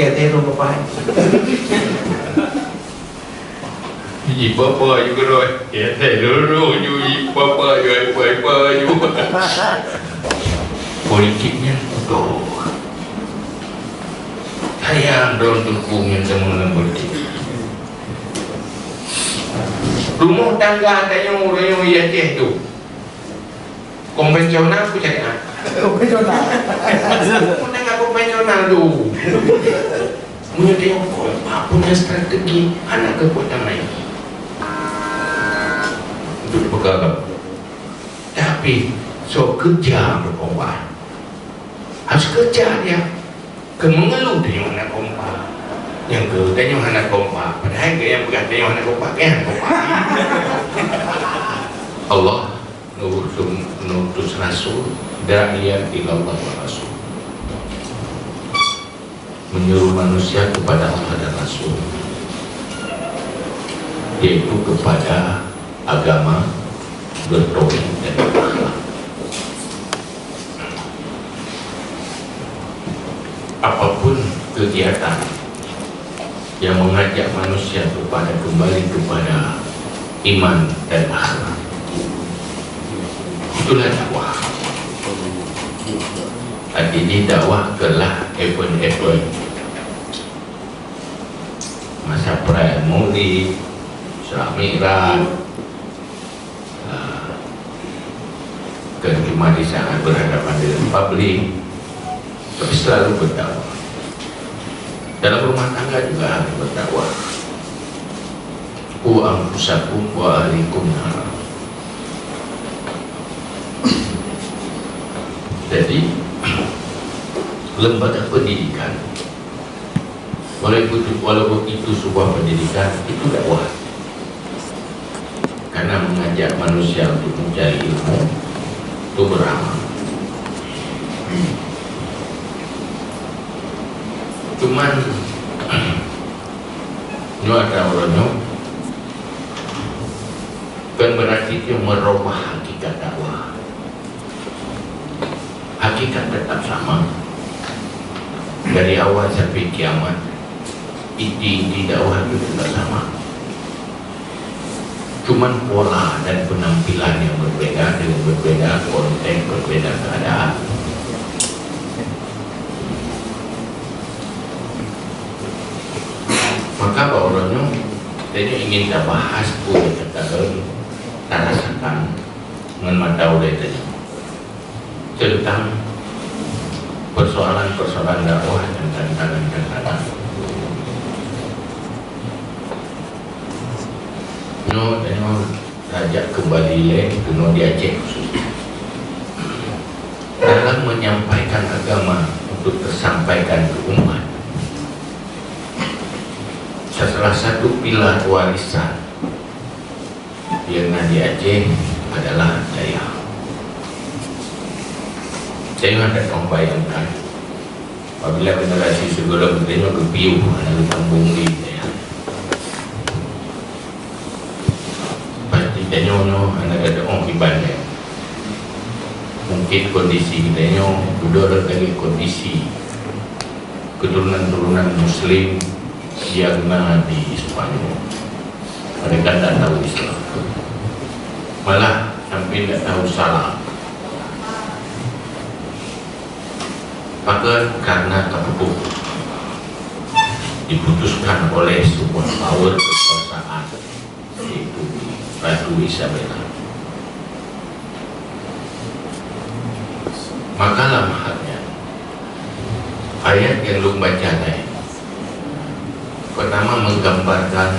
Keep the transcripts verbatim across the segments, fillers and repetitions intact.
Kata tu bapak. Ji papa ju keudroe. Ya, saya dulu ju ji papa ju, ai papa ju. Politik nyan beutôi. Sayang droe teungku nyan sama ngon politik. Rumoh tangga tanyoe ureueng di Aceh tu. Konvensional ku syariat. Konvensional. Bukan konvensional tu. Meunyoe teuh kompak punya strategi, hana keukuatan lain. Untuk pegang. Tapi, so kerja berkorban. Harus kerja dia. Keu mengeluh tanyoe hana kompak. Nyang keu tanyoe hana kompak. Padahai gaya peugah tanyoe hana kompak, gaya hana kompak. Allah Nuutus, nuutus rasul, da'iyan ilallah wa rasul. Menyuruh manusia kepada Allah dan Rasul, yaitu kepada agama, bertauhid dan berakhlak. Apapun kegiatan yang mengajak manusia kepada, kembali kepada iman dan akhlak, itulah dakwah. Artinya dakwah kelah event-event masa perayaan Maulid, Isra Mi'raj, Ah, bukan cuma di saat berhadapan dengan publik, tapi selalu berdakwah. Dalam rumah tangga juga harus berdakwah. "Qu anfusakum wa ahlikum nara." Jadi, lembaga pendidikan, walaupun, walaupun itu sebuah pendidikan, itu dakwah. Karena mengajak manusia untuk mencari ilmu, untuk beramal. Cuman, nyoe ata uroe nyoe, bukan berarti dia merubah hakikat dakwah. Hakikat tetap sama. Dari awal sampai kiamat, inti-inti dakwah itu tetap sama. Cuman pola dan penampilan yang berbeda dengan berbeda konteks, berbeda keadaan. Maka bak uroe nyoe, tanyoe ingin tabahas peue nyang ka lheueh tarasakan ngon mata ulée tanyoe tentang persoalan-persoalan dakwah dan tantangan-tantangan. Nyoe tanyoe tajak keumbali lé keunoe di Aceh khususnya. Dalam menyampaikan agama untuk tersampaikan ke umat, salah satu pilar warisan yang na di Aceh adalah dayah. Saya ada bayangkan, apabila generasi sebelum kita nyoe geupiôh, hana geusambung di dayah. Pasti tanyoe nyoe hana geudoh iban dayah. Mungkin kondisi kita nyoe beudôh lagèe kondisi keturunan-keturunan Muslim yang na di Spanyol. Mereka tidak tahu Islam. Malah sampai tidak tahu salam. Maka karena terpukul diputuskan oleh sebuah power kekuasaan, yaitu Ratu Isabella. Maka lam hal nyan, ayat yang lôn baca tadi pertama menggambarkan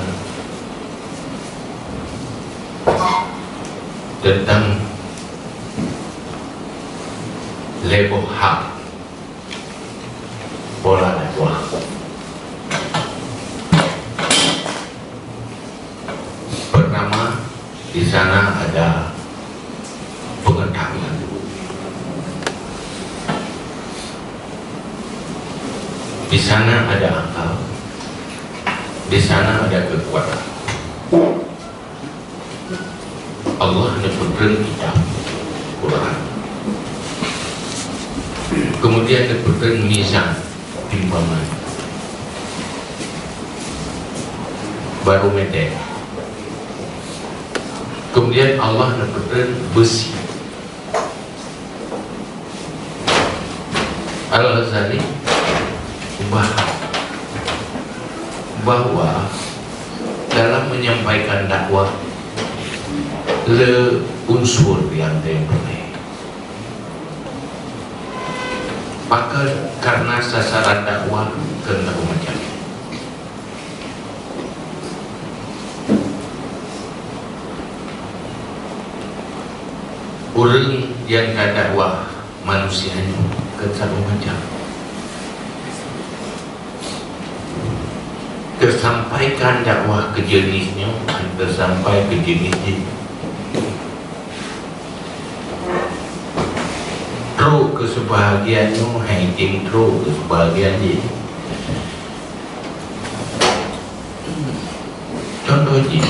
tentang lhèe boh hal pola dakwah. Pertama, di sana ada pengetahuan. Di sana ada akal. Di sana ada kekuatan. Allah neupeutreun kitab Quran. Kemudian neupeutreun mizan, timbangan. Barometer. Kemudian Allah neupeutrön beusi. Al-Ghazali bah-, bahwa dalam menyampaikan dakwah, le unsur nyang teupeureulee. Pakon? Karena sasaran dakwah keu macam-macam. Ureuëng nyang tadakwah manusia nyoe keu saboh macam. Teusampaikan dakwah keu jeunèh nyoe, teusampai keu jeunèh jih. Trok keu seubahagian nyoe, hai tem trok keu seubahagian jih. Contoh jih,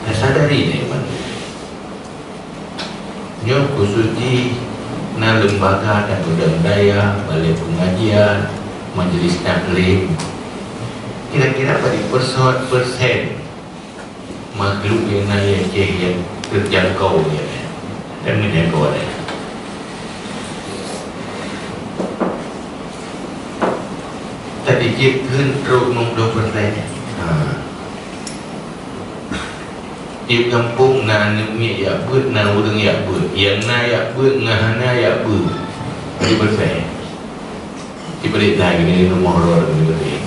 tasadari nyoe, nyoe khusus jih na lembaga dan budaya, balai pengajian, majelis taklim. Kira-kira padum persen, persen makhluk nyang na di Aceh nyang teujangkau nyan, dan meujangkau nyan. Tadi cit kheun trok limong ploh persen. Ha. Tiep gampông na aneuk miet jak beuet, na ureuëng jak beuet. Nyang na jak beuet ngon hana jak beuet. Tiep persen. Tiep persen dah gini rumoh lor tiep persen.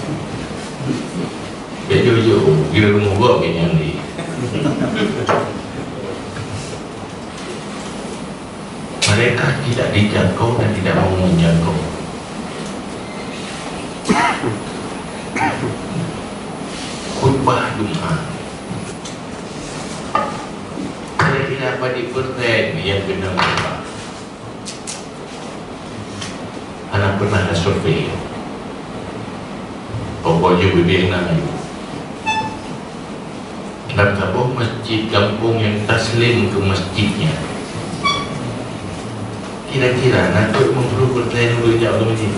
Bèk jujur, gila rumoh gob keu nyan di. Mereka tidak dijangkau dan tidak mau menjangkau. Khutbah Jumat. Kira-kira padum persen nyang keunong khutbah? Hana pernah ada survei. Pokok jih bibit na. Lam saboh masjid gampông nyang taslim keu masjid nyan, kira-kira na trok limong ploh persen ureuëng jak u masjid?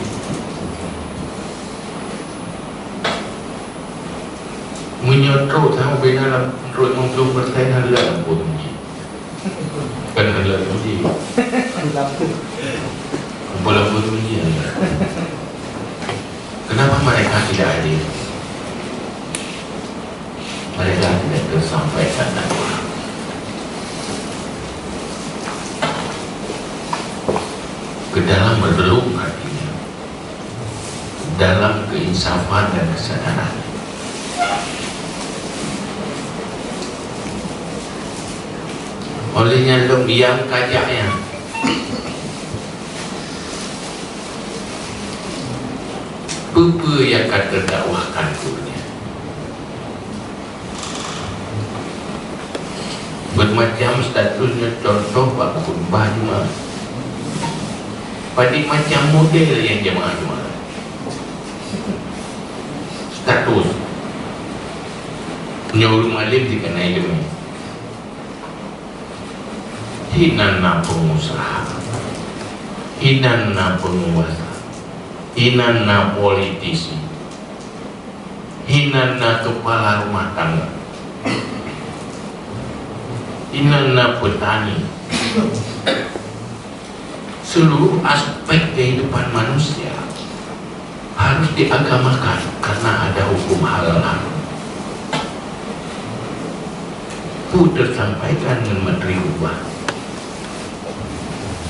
Meunyoe trok, sama bina lam trok limong ploh persen hana lé lampu masjid. Kan ada lagi. Lampu. Kumpul lampu tu dia. Kenapa mereka tidak hadir? Mereka tidak tersampaikan dakwah. Ke dalam relung hatinya. Dalam keinsafan dan kesadaran. Oleh nyan lom nyang kajak nyan, peue-peue nyang ka teudakwahkan keu ureuëng nyan? Bermacam status nyoe, contoh bak khutbah Jumat. Padum macam model nyang jamaah Jumat. Status. Nyoe ureuëng malem dikeunai deungon. Hinan na pengusaha. Hinan na penguasa. Hinan na politisi. Hinan na kepala rumah tangga. Hinan na petani. Seluruh aspek kehidupan manusia harus diagamakan karena ada hukum halal haram. Peue teusampaikan ngon materi ubah.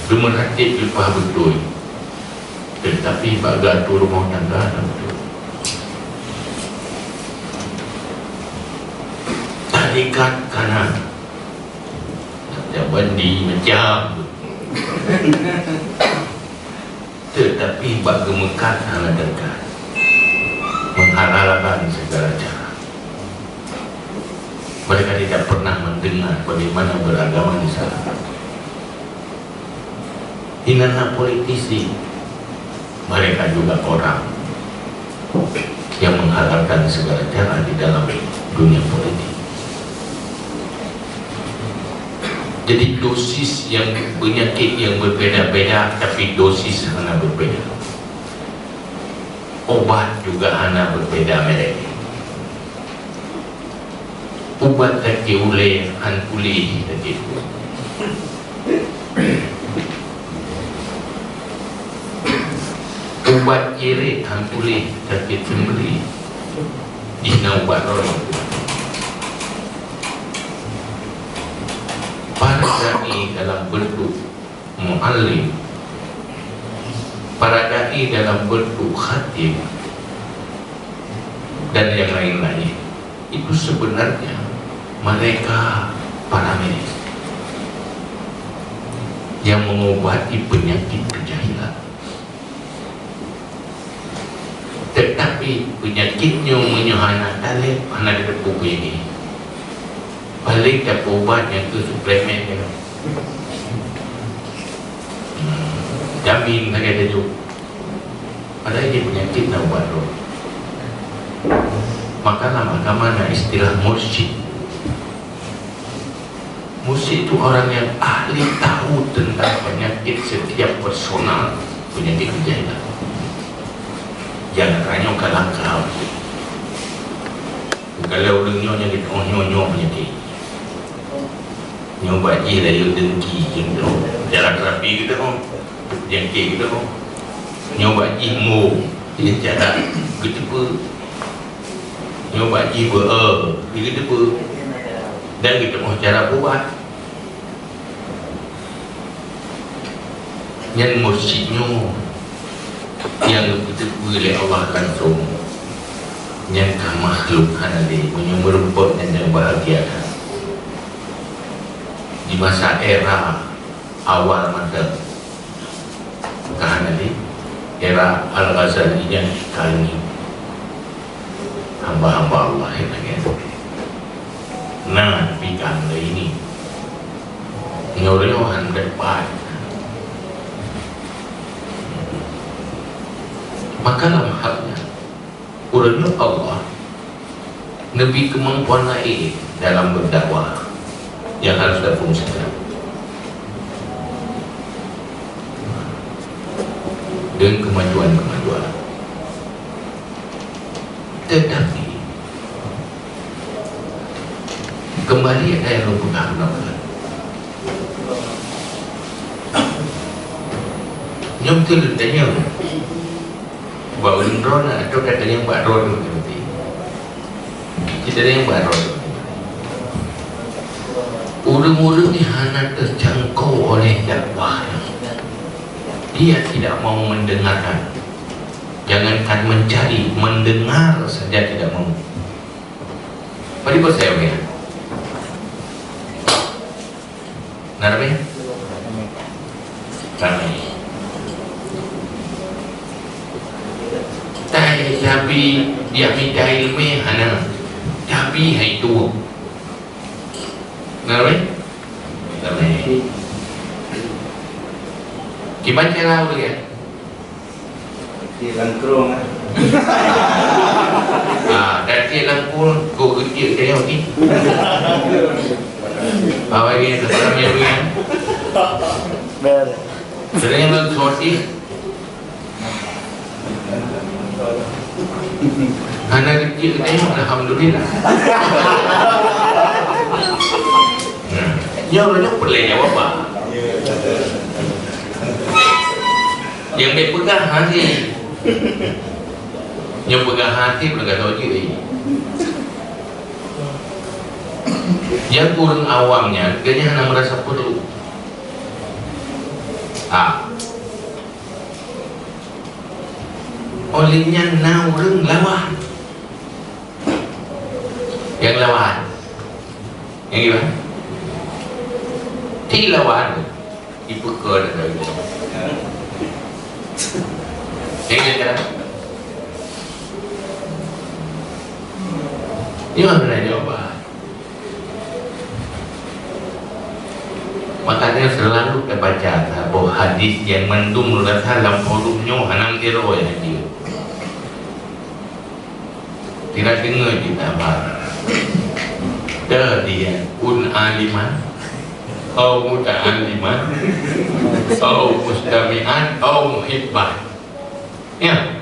Geumeuratéb leupah beutôi. Teutapi bak geuatur rumoh tangga na beutôi. Tarikat kana. Jaban di macam. Teutapi bak geumeukat hana teuka. Menghalalkan segala cara. Mereka tidak pernah mendengar bagaimana beragama di sana. Hinan na politisi, mereka juga orang yang menghalalkan segala cara di dalam dunia politik. Jadi dosis yang, penyakit yang berbeda-beda, tapi dosis hana berbeda. Obat juga hana berbeda merek. Ubat sakét ulèe han puléh sakét. Ubat cirét han puléh sakét seumeuli. Jih na ubat droe. Paradai dalam bentuk muallim, paradai dalam bentuk khatib, dan yang lain-lain, itu sebenarnya mereka para medis yang mengobati penyakit kejahilan. Tetapi penyakit nyoe meunyoe hana taleb, hana tateupeue peue jih. Paléng tapeuubat nyang keu suplemen nyoe. Hmm, jamin sagai tajok. Padahai jih penyakit na ubat droe. Maka lam agama na istilah mursyid. Mursyid itu orang yang ahli tahu tentang penyakit setiap personal, penyakit kejahilan. Jangan ranyoe ka langkah. Kalau ureueng nyoe nyang geutanyoe nyoe, nyoe penyakit. Nyoe bak jih rayeuk dengki, gitu. Jalan terapi gitu, oh. Jengki gitu, oh. Nyoe bak jih mong, jadi cara geuteupeue. Nyoe bak jih beu-e, geuteupeue. Dan geuteumé cara peuubat. Nyan mursyid nyoe nyang geuteupeue lé Allah langsung. Nyan ka makhluk hana lé, meunyoe meureumpok nyan nyang bahagia. Di masa era awal mantong, ka hana lé, era Al-Ghazali nyan ka ngieng. Hamba-hamba Allah nyang lagèe nyan. Nah, tapi ka hana lé ini. Nyoe-nyoe hana dapat. Maka lam hal nyan, ureueng Allah neubri keumampuan laén dalam berdakwah nyang harus tapeurusakan deungon kemajuan-kemajuan. Tetapi, kembali ada yang lupa keunoe. Nyoe beutôi lôn tanyong. Bak ureueng droeneuh atau ka tanyong bak droeneuh? Kita tanyong bak droeneuh. Ureueng-ureueng nyang hana terjangkau oleh dakwah, dia tidak mau mendengarkan. Jangankan mencari, mendengar saja tidak mau. Padahai saya, na ramé? Ramé. Tapi, tapi dia minta ilmu hana. Tapi hai tu. Na ramé? Ramé. Kiban cara ulèe? Cek langkrong, ah. Ah, dan cek langkrong, kok kecil saya ni. Bawa dia ke dalam yang lain. Sering nonton soti. Hana kecil saya, alhamdulillah. Nah, nyoe, nyoe boleh jawab, Pak. Nyang bèk peugah hasé. Nyang peugah hasé peugah toh jih. Nyang ureueng awam nyan, geuhnyan hana meurasa peurlu. Ah. Oleh nyan na ureueng lawan. Nyang lawan. Nyang gimana? Ti lawan. Ipeukon atau ipeukon. Nyang gimana? Nyoe hana jawaban. Makanya selalu tabaca saboh hadis nyang mandum rasa lam forum nyoe hana meusidroe haji. Tidak dengar kita, Abang. Dah dia, kun aliman, au muta'alliman, au mustami'an, au muhibban. Ya.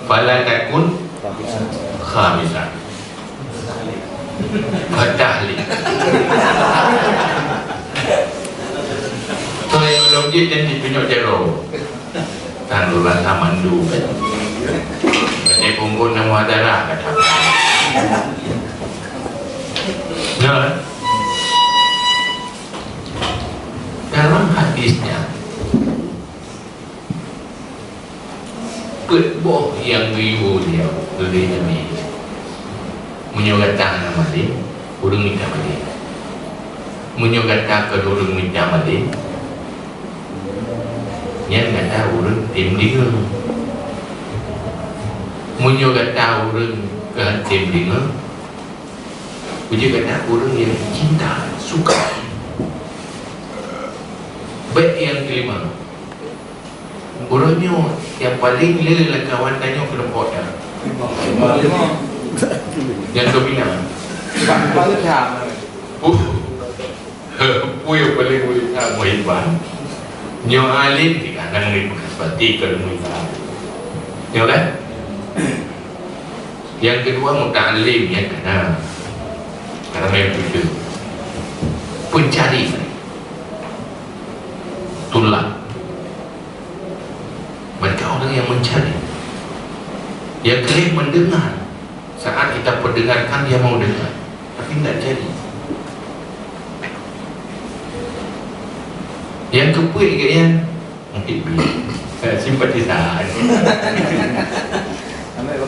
Fala takun khamisan. Patah lé. Toh nyang lom jih dan ditunyok jaroe. Tan lôn rasa mandum. Berarti punggung nama darah kata. Nah, dalam hadisnya, peuet boh nyang geuyue lé Nabi. Meunyoe gata hana malém, ureueng mita malém. Meunyoe gata kon ureueng mita malém, nyan gata ureueng tem deungoe. Meunyoe gata ureueng keu tem deungoe, peue jeuet gata ureueng nyang cinta, suka. Bèk nyang keulima. Uroe nyoe nyang paleng le lam kawan tanyoe keuneuk pot dah. Nyang dominan. Paling, paling ham. Uh. Peue nyang paleng ulèe that meuhebat. Nyoe alim, kadang-kadang seperti kalau meuhebat. Nyoe kan? Nyang keudua muta'allim, nyang kana. Karena yang kedua. Pencari. Tulab. Mereka orang yang mencari. Yang ketiga mendengar. Saat kita perdengarkan, dia mau dengar. Tapi tidak jadi. Yang keempat, yang muhibbin. Eh, simpatisan.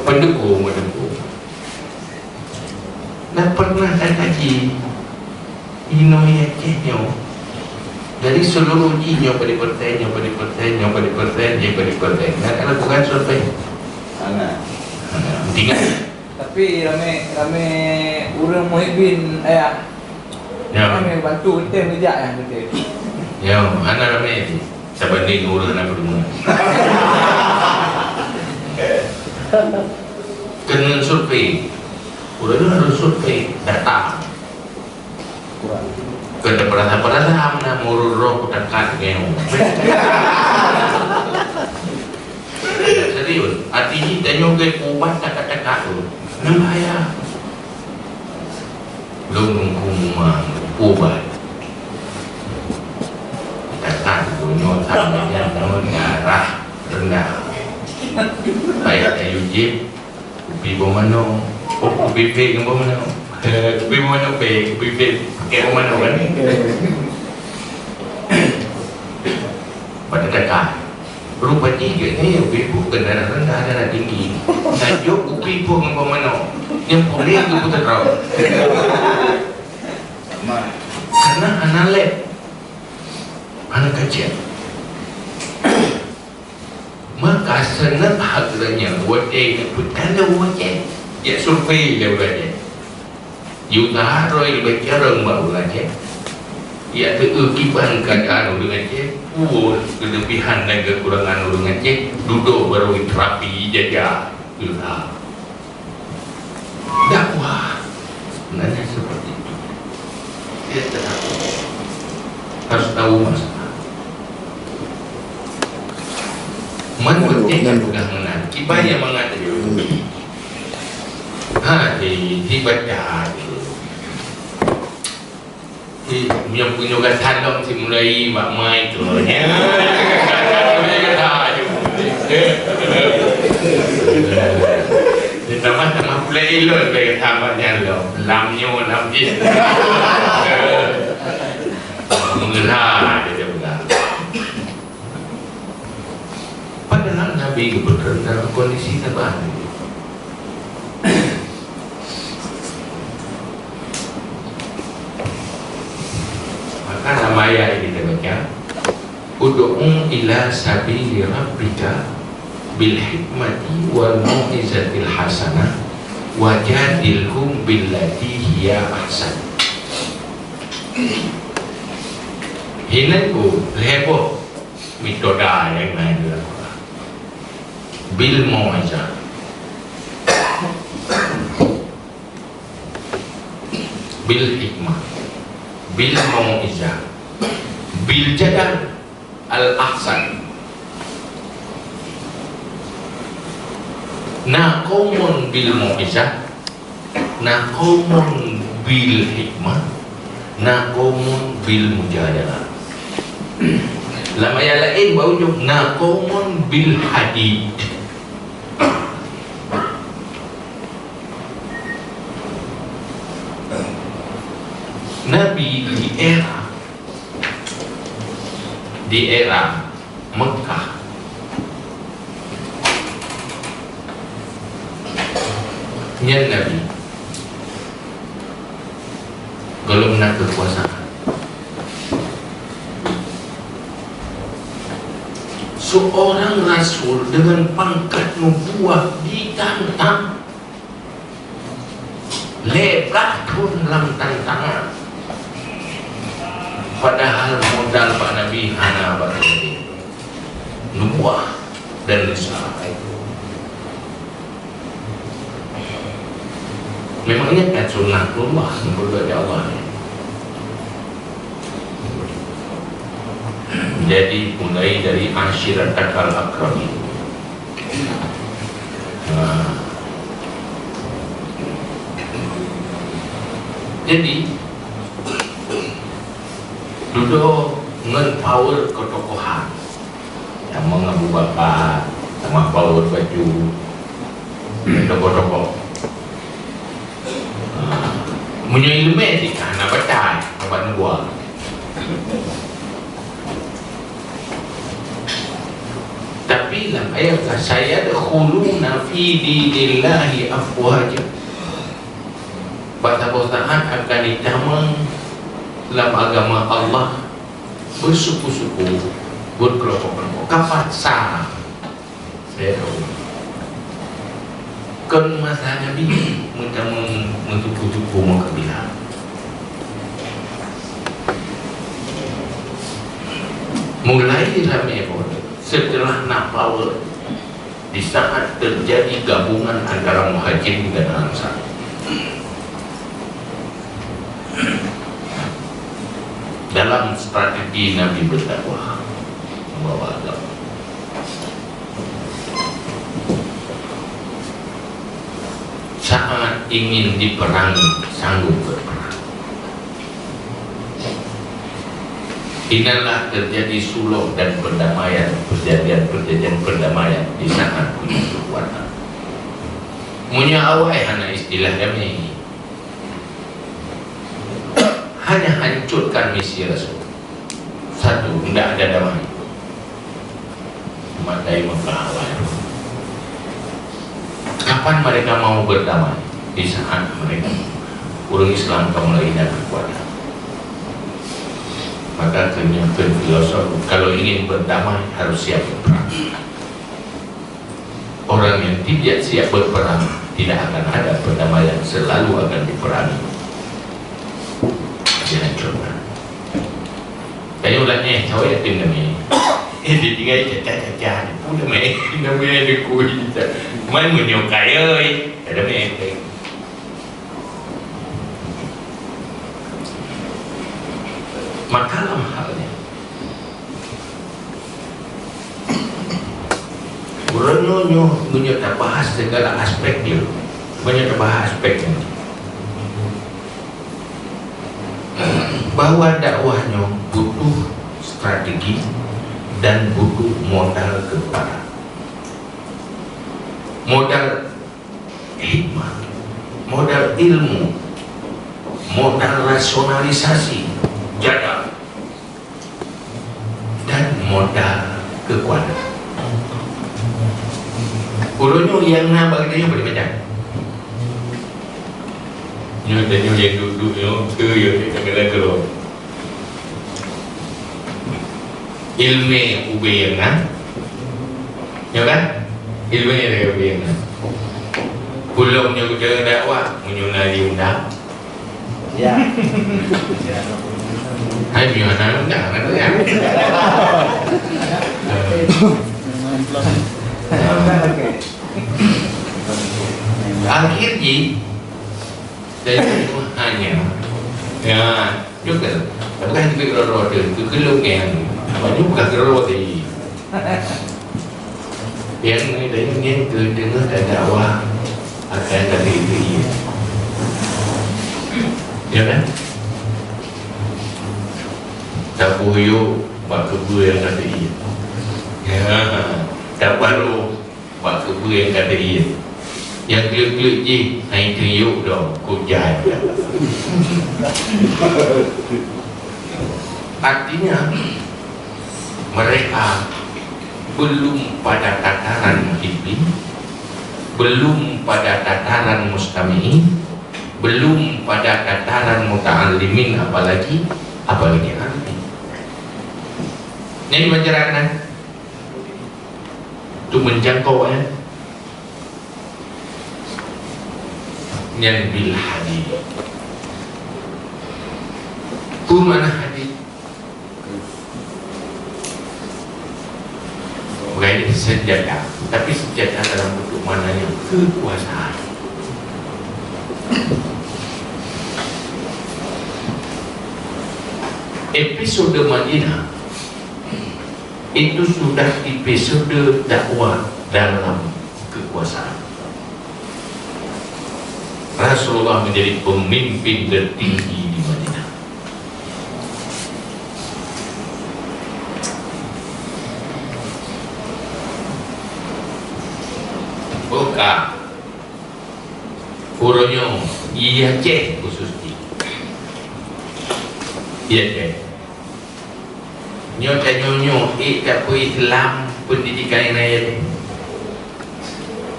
Pendukung, pendukung. Dah pernah saya kaji. Inoe Aceh nyoe. Dari seluruh ji nyoe beri persen, nyoe beri persen, nyoe beri persen, nyoe beri persen. Nah, kalau bukan survei. Sana. Nah, tinggal. Tapi ramé, ramé ureueng muhibbin, ayah. Ya. Ramé bantu beutôi meujak, ya, beutôi. Ya, hana ramé. Sabanding ureueng hana peudeungoe. Keuneuk survei. Ureueng harus survei, data. Keu teupeurasa-peurasa meunan meurot roh kutakat ngeue. Serius, arti jih tanyoe geupeubah takat-takat tu. Nyan bahaya. Lôn muphom uma peubah. Takat donya sama nyan darah rendah. Payah tayue jieb. Kupi boh manok. Oh, kupi pek ngon boh manok. Eh, kupi boh manok pek, kupi pek pakèk boh manok kan? Pada takat. Rupa jih geuh ni, kupi pek bukan darah rendah, darah tinggi. Tajok kupi pek ngon boh manok. Nyang puléh keu putra. Karena hana lab. Hana kajian. Maka seunang hak geutanyoe watèe geupeutanda watèe jak survei lé ureueng Aceh. Yue taharoi lé carông bak ureueng Aceh. Yak teu kiban keuadaan ureueng Aceh, peue keulebihan dan keukurangan ureueng Aceh, dudoe barô terapi jaja. Yue taharoi. Dakwah sebenarnya seperti itu. Dia tetap harus tahu masalah. Man penting dan pegang menang. Kiban yang mengatakan, ha, di, dibaca dulu. Ih, meunyoe, meunyoe gata lom simulai bak mai tu, ya. Meunyoe gata aju. Ditambah-tambah pula ilôn bak gata bak nyan lom. Lam nyoe, lam jih. Mengeurah dia peugah. Padahal Nabi geupeutreun dalam kondisi saban. Maka dalam ayat ini kita baca, "Ud'u ila sabili rabbika bil hikmati wal mau'izatil hasanah wajadilhum billati hiya ahsan." Hinan ku lhèe boh metoda nyang na di dalam Quran. Bil mau'izah. Bil hikmah. Bil mau'izah. Bil jadal al ahsan. Na qaumun bil mau'izah. Na qaumun bil hikmah, na qaumun bil mujadalah. Lam ayat laén bak ujong, na qaumun bil hadid. Nabi di era, di era Mekah, nyan Nabi gohlom na keukuasaan. Seorang rasul dengan pangkat nubuwah ditantang, lhèe blah thôn lam tantangan. Padahal modal bak Nabi hana bak Nabi. Nubuwah dan risalah. Memangnya kan sunnatullah menurut Allah. Jadi, mulai dari ashiratakal akrabin. Nah. Jadi, dudoe ngon power keutokohan. Tamong Abu Bakar, tamong power baju, tokoh-tokoh. Nah, meunyoe ileumèe sih, hana batai, hana nubuwah. Tapi lam ayat, "Sayadkhuluna fi dinillahi afwaja." Bak saboh saat akan jitamong lam agama Allah beusuku-suku, beukelompok-kelompok. Kapan sa? Saya tahu. Kon masa Nabi meutamong meusuku-suku meukabilah. Mulai ramè pun setelah na power, di saat terjadi gabungan antara Muhajirin dan Ansar. Dalam strategi Nabi berdakwah, membawa agama. Saat ingin diperangi, sanggup berperang. Inilah terjadi sulh dan perdamaian, perjanjian-perjanjian perdamaian di saat punya kekuatan. Meunyoe awai hana istilah damai. Hanya hancurkan misi Rasul. Satu, tidak ada damai. Matai Mekah awai. Kapan mereka mau berdamai? Di saat mereka, ureueng Islam ka mulai hina kekuatan. Maka keuneuk filosof, kalau ingin berdamai, harus siap berperang. Orang yang tidak siap berperang, tidak akan ada perdamaian, selalu akan diperangi. Jangan coba. Kayu lanyeh, cawe yatim nami. Eh, ditinggai caca-caca, pun nami, nami ada kui. Mai menyukai, ada mai. Maka lam hal nyan, uroe nyoe, nyoe meunyoe tabahas segala aspek nyoe, meunyoe tabahas aspek nyoe, bahwa dakwah nyoe butuh strategi dan butuh modal keupada modal hikmah, modal ilmu, modal rasionalisasi, jadal, dan modal kekuatan. Ulôn nyoe nyang na bak geutanyoe bak macam. Nyoe tanyoe nyang duek-duek nyoe, keu nyoe, nyoe, nyoe, nyoe. Ileumèe ubé nyang na. Ya kan? Ileumèe ubé nyang na. Peulom nyoe geutanyoe dakwah, meunyoe na diundang. Ya. Hai, meunyoe na undang, na undang. Akhir jih, saya hanya, ya, Nyoe kan, tapi kan jeuet keudroe-droe teuh, keu keulôn nyan. Awak nyoe bukan keudroe teuh. Nyang nyan, nyan keu teungoh tadakwah akan Nabi Ibrahim. Taboh yôk bak keubeue nyang ka teuiet. Tabarô bak keubeue nyang ka teuiet. Nyang kleuet-kleuet jih hana teuyôk dong, kujai. Artinya, mereka belum pada tataran muhibbin, belum pada tataran mustami'in, belum pada tataran muta'allimin, apalagi, apalagi arifin. Nyan pelajaran, eh? Tu menjangkau, eh? Nyan bil hadid. Peue makna hadid? Bukan senjata, tapi senjata dalam bentuk maknanya kekuasaan. Episode Madinah itu sudah episode dakwah dalam kekuasaan. Rasulullah menjadi pemimpin tertinggi di Madinah. Buka. Uroe nyoe, di Aceh khusus jih. Di Aceh. Nyoe tanyoe nyoe, ék tapeu-Islam pendidikan nyang na nyoe.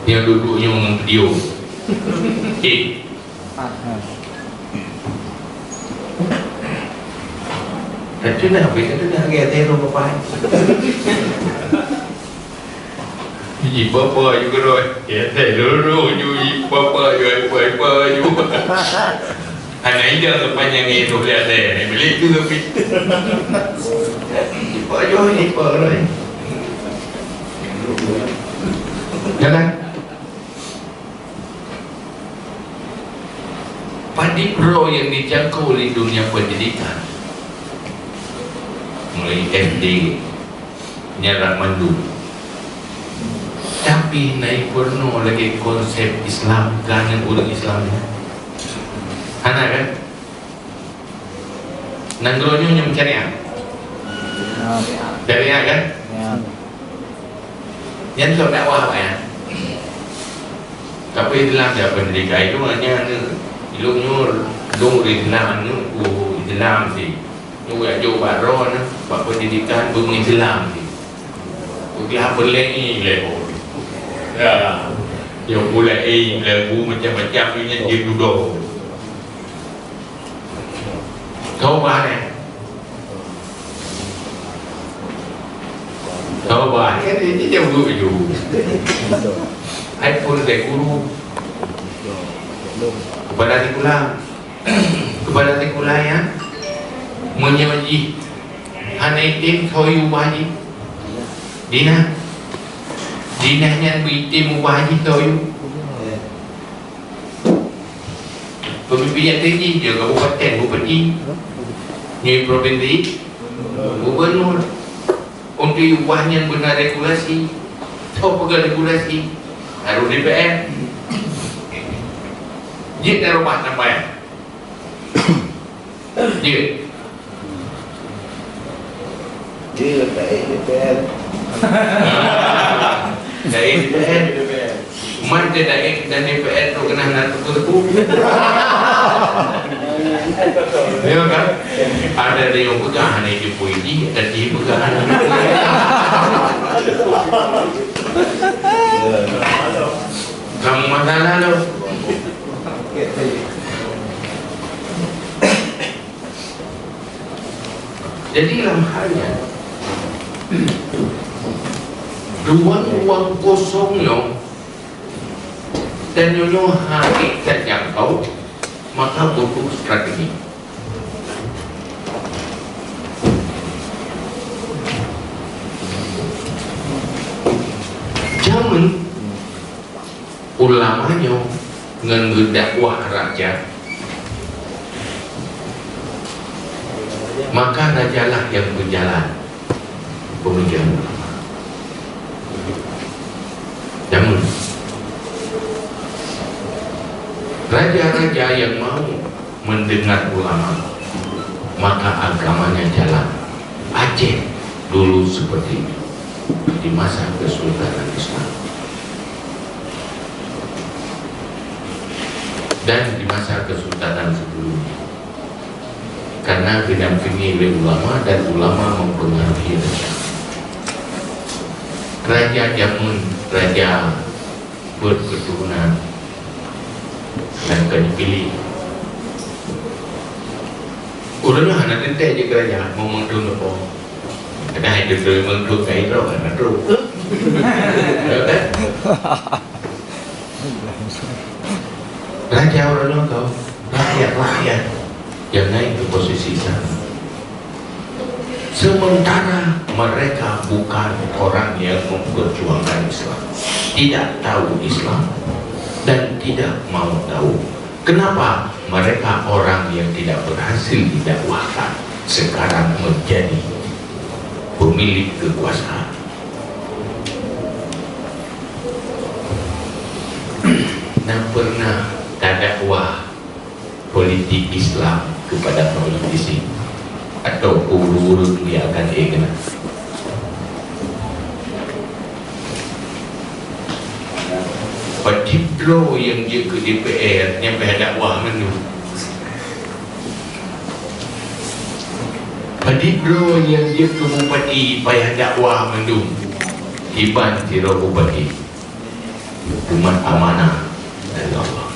Nyoe duek-duek nyoe ngon video. Ék. Ka teunak, ka teunak lagèe ateueh rhueng papai. Ih, papa ju keudroe. Ya, teh lolo ju, ih, papa ju, ai, ai, papa ju. Hana idang sepanjang itu lihat deh. Beli tu tapi. Ih, papa ju, ih, papa keudroe. Jalan. Padit droe nyang dijangkau lé dunia pendidikan, mulai S D, nyan rak mandum. Tapi na peurunoe lagèe konsep Islam keu aneuk ureueng Islam nyan. Hana kan? Nanggroe nyoe nyang syariat. Ya. Syariat kan? Ya. Nyan lôn dakwah awaknyan. Tapi dalam dia pendidikan itu hanya ni, ilmu nyoe, ilmu Islam nyoe, oh, Islam sih. Nyoe jak jok bak droe na, bak pendidikan, ilmu Islam sih. Udah berlei lé. Ya. Yang mulai eh, ilmu macam-macam ni nyan dia duduk. Tobat, eh. Tobat, kan ini dia guru ju. Ai pun dari guru. Kepada sekolah. Kepada sekolah ya. Meunyoe jih hana item soe ubah jih. Dina. Dina nyan beu item ubah jih soe. Pemimpin nyang tinggi, nyoe kabupaten, bupati, nyoe provinsi, gubernur. Untuk ubah nyan beuna regulasi. Toh peugah regulasi? Harôh D P R. Jeuet na rubah tambai. Jeuet. Jeuet, taék D P R. Ah, taék D P R. Man teuh taék dan D P R tu keunan na teupeu-teupeu. Ya kan? Ada dia yang peugah hana jipui ji, ada dia peugah hana jipui. Kamu masalah tu. Jadi lam hal nyan, ruang-ruang kosong nyoe, dan nyoe nyoe hana tajangkau, maka butuh strategi. Jameun ulama nyoe ngon geudakwah raja, maka rajalah nyang beujalan peumikiran ulama. Jameun raja-raja nyang mau mendengar ulama, maka agamanya jalan. Aceh dulu seperti itu di masa Kesultanan Islam dan di masa kesultanan sebelumnya, karena didampingi oleh ulama dan ulama mempengaruhi raja. Raja jameun, raja berketurunan dan ka jipiléh. Ureuëng hana teuntèe jeuet keu raja, meunyoe meuntun leupah. Kadang hai teuntèe meuntun kai droe, hana trok. Ya kan? Raja ureuëng nyoe tau, rakyat-rakyat yang naik ke posisi sana. Sementara mereka bukan orang yang memperjuangkan Islam, tidak tahu Islam, dan tidak mau tahu. Kenapa mereka orang yang tidak berhasil didakwahkan sekarang menjadi pemilik kekuasaan? Nah, pernah tadakwah politik Islam kepada politisi atau ureuëng-ureuëng yang akan ék keunan. Padit droe nyang jeuet keu D P R nyang payah dakwah mandum. Padit droe nyang jeuet keu bupati payah dakwah mandum. Iban sidroe bupati. Umat amanah dari Allah.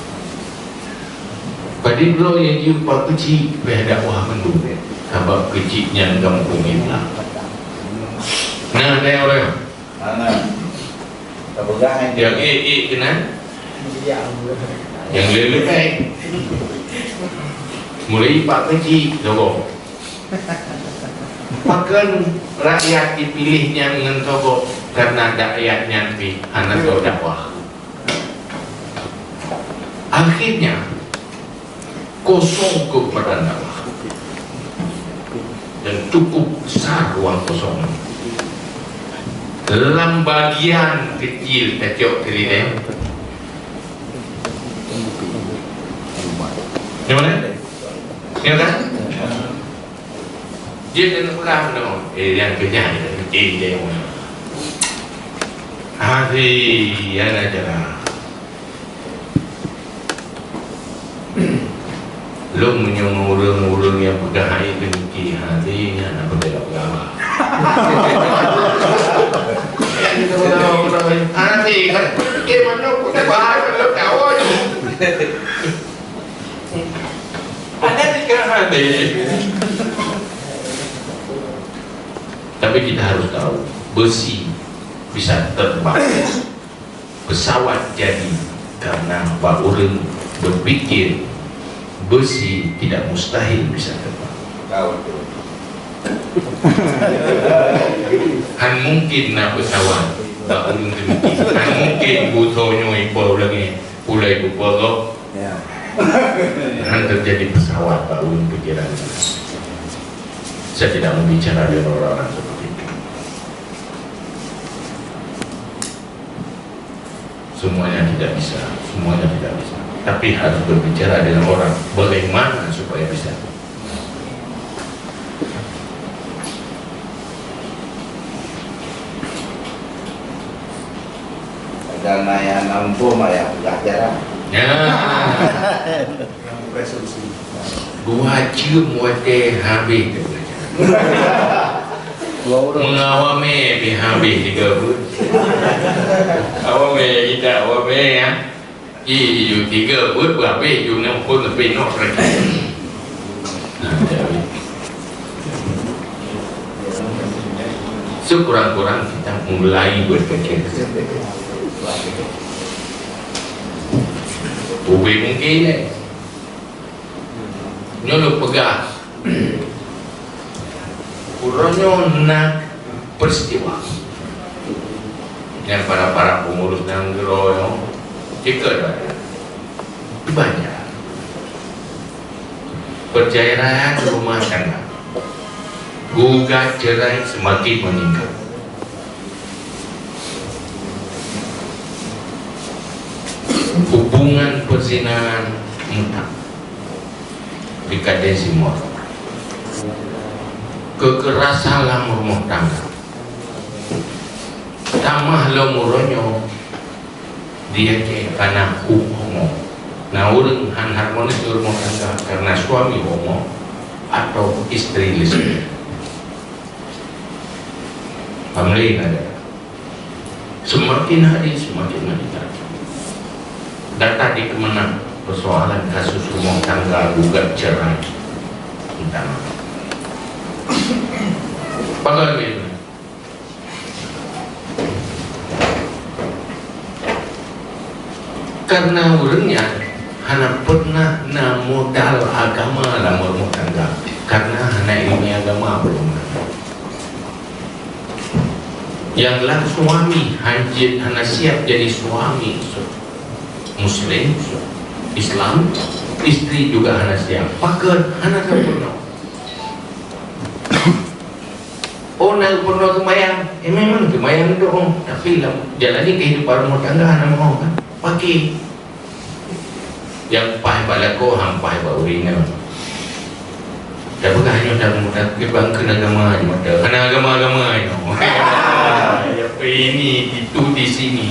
Padit droe nyang jeuet pak keuchik payah dakwah mandum, sabab keuchik nyan gampông Islam. Nah, nah, orang. Nah, nah. Nyang ék-ék keunan. Nyang le-le kai. Mulai pak keuchik, togok. Pakon rakyat jipiléh nyan ngon togok? Karena rakyat nyan pih hana soe dakwah. Akhirnya, kosong keukuatan dakwah. Dan cukup besar ruang kosong. Lam bagian kecil tacok keurileng. Yang mana? Ya kan? Jeuet keuneuk peugah meunoe, eh, nyang keujah, eh, nyang keujah. Hati, ya, na jalan. Lôn meunyoe ureuëng-ureuëng nyang peugah hai keu niki, hati, nyan na peugah peugah. Hati, kan, ke mana pun bahasa lôn tahu. Ada tiga hati. Tapi kita harus tahu, besi bisa terbang. Pesawat jadi karena bak ureuëng berpikir besi tidak mustahil bisa terbang. Tahu tu. Han mungkin na pesawat bak ureuëng berpikir. Han mungkin buto nyoe ipo lagi. Pulai bupo. Ya. Han terjadi pesawat bak ureuëng pikiran. Saya tidak mau bicara dengan orang-orang seperti itu. Semuanya tidak bisa, semuanya tidak bisa. Tapi harus berbicara dengan orang, bagaimana supaya bisa. Kadang ayah nampu, ayah peugah jarang. Ya. Dua jeuem watèe habéh teuh belajar. Dua ureueng. Mengawame pih habéh tiga buet. Awame kita, awame ya. Ih, tiga buet habéh, jumlah pun lebih noh lagi. Nah, jadi. Sekurang-kurang kita mulai berpikir. Ubé mungkin, eh. Nyoe lôn peugah, uroe nyoe na peristiwa nyang para-para pengurus nanggroe nyoe jikeue banyak. Perceraian rumah tangga, gugat cerai semakin meningkat. Hubungan perzinahan mudah. Dikaten simua. Kekerasan lam rumoh tangga. Tamah lom uroe nyoe di Aceh kana huköm homo. Na ureuëng han harmonis rumoh tangga karena suami homo atau istri lesbian. Pamlé ada. Semakin hari semakin meningkat. Data di Kemenag persoalan kasus rumah tangga gugat cerai. Entah. Pagal ni. Karena ureuëng nyan hana pernah na modal agama lam rumah tangga. Karena hana ilmu agama belum. Nyang lam suami hanjeuet hana siap jadi suami muslim, Islam, istri juga hana siap. Pakon hana sempurna. Oh, na pernah sembahyang. Eh, memang sembahyang tu, oh. Tapi lam jalani kehidupan rumah tangga hana mau kan. Pakai nyang paih bak lakoe, han paih bak ureuëng inong. Tapi kan hanya dalam muda ke bangkeun agama je mata. Hana agama-agama nyoe. Ya, ini itu di sini.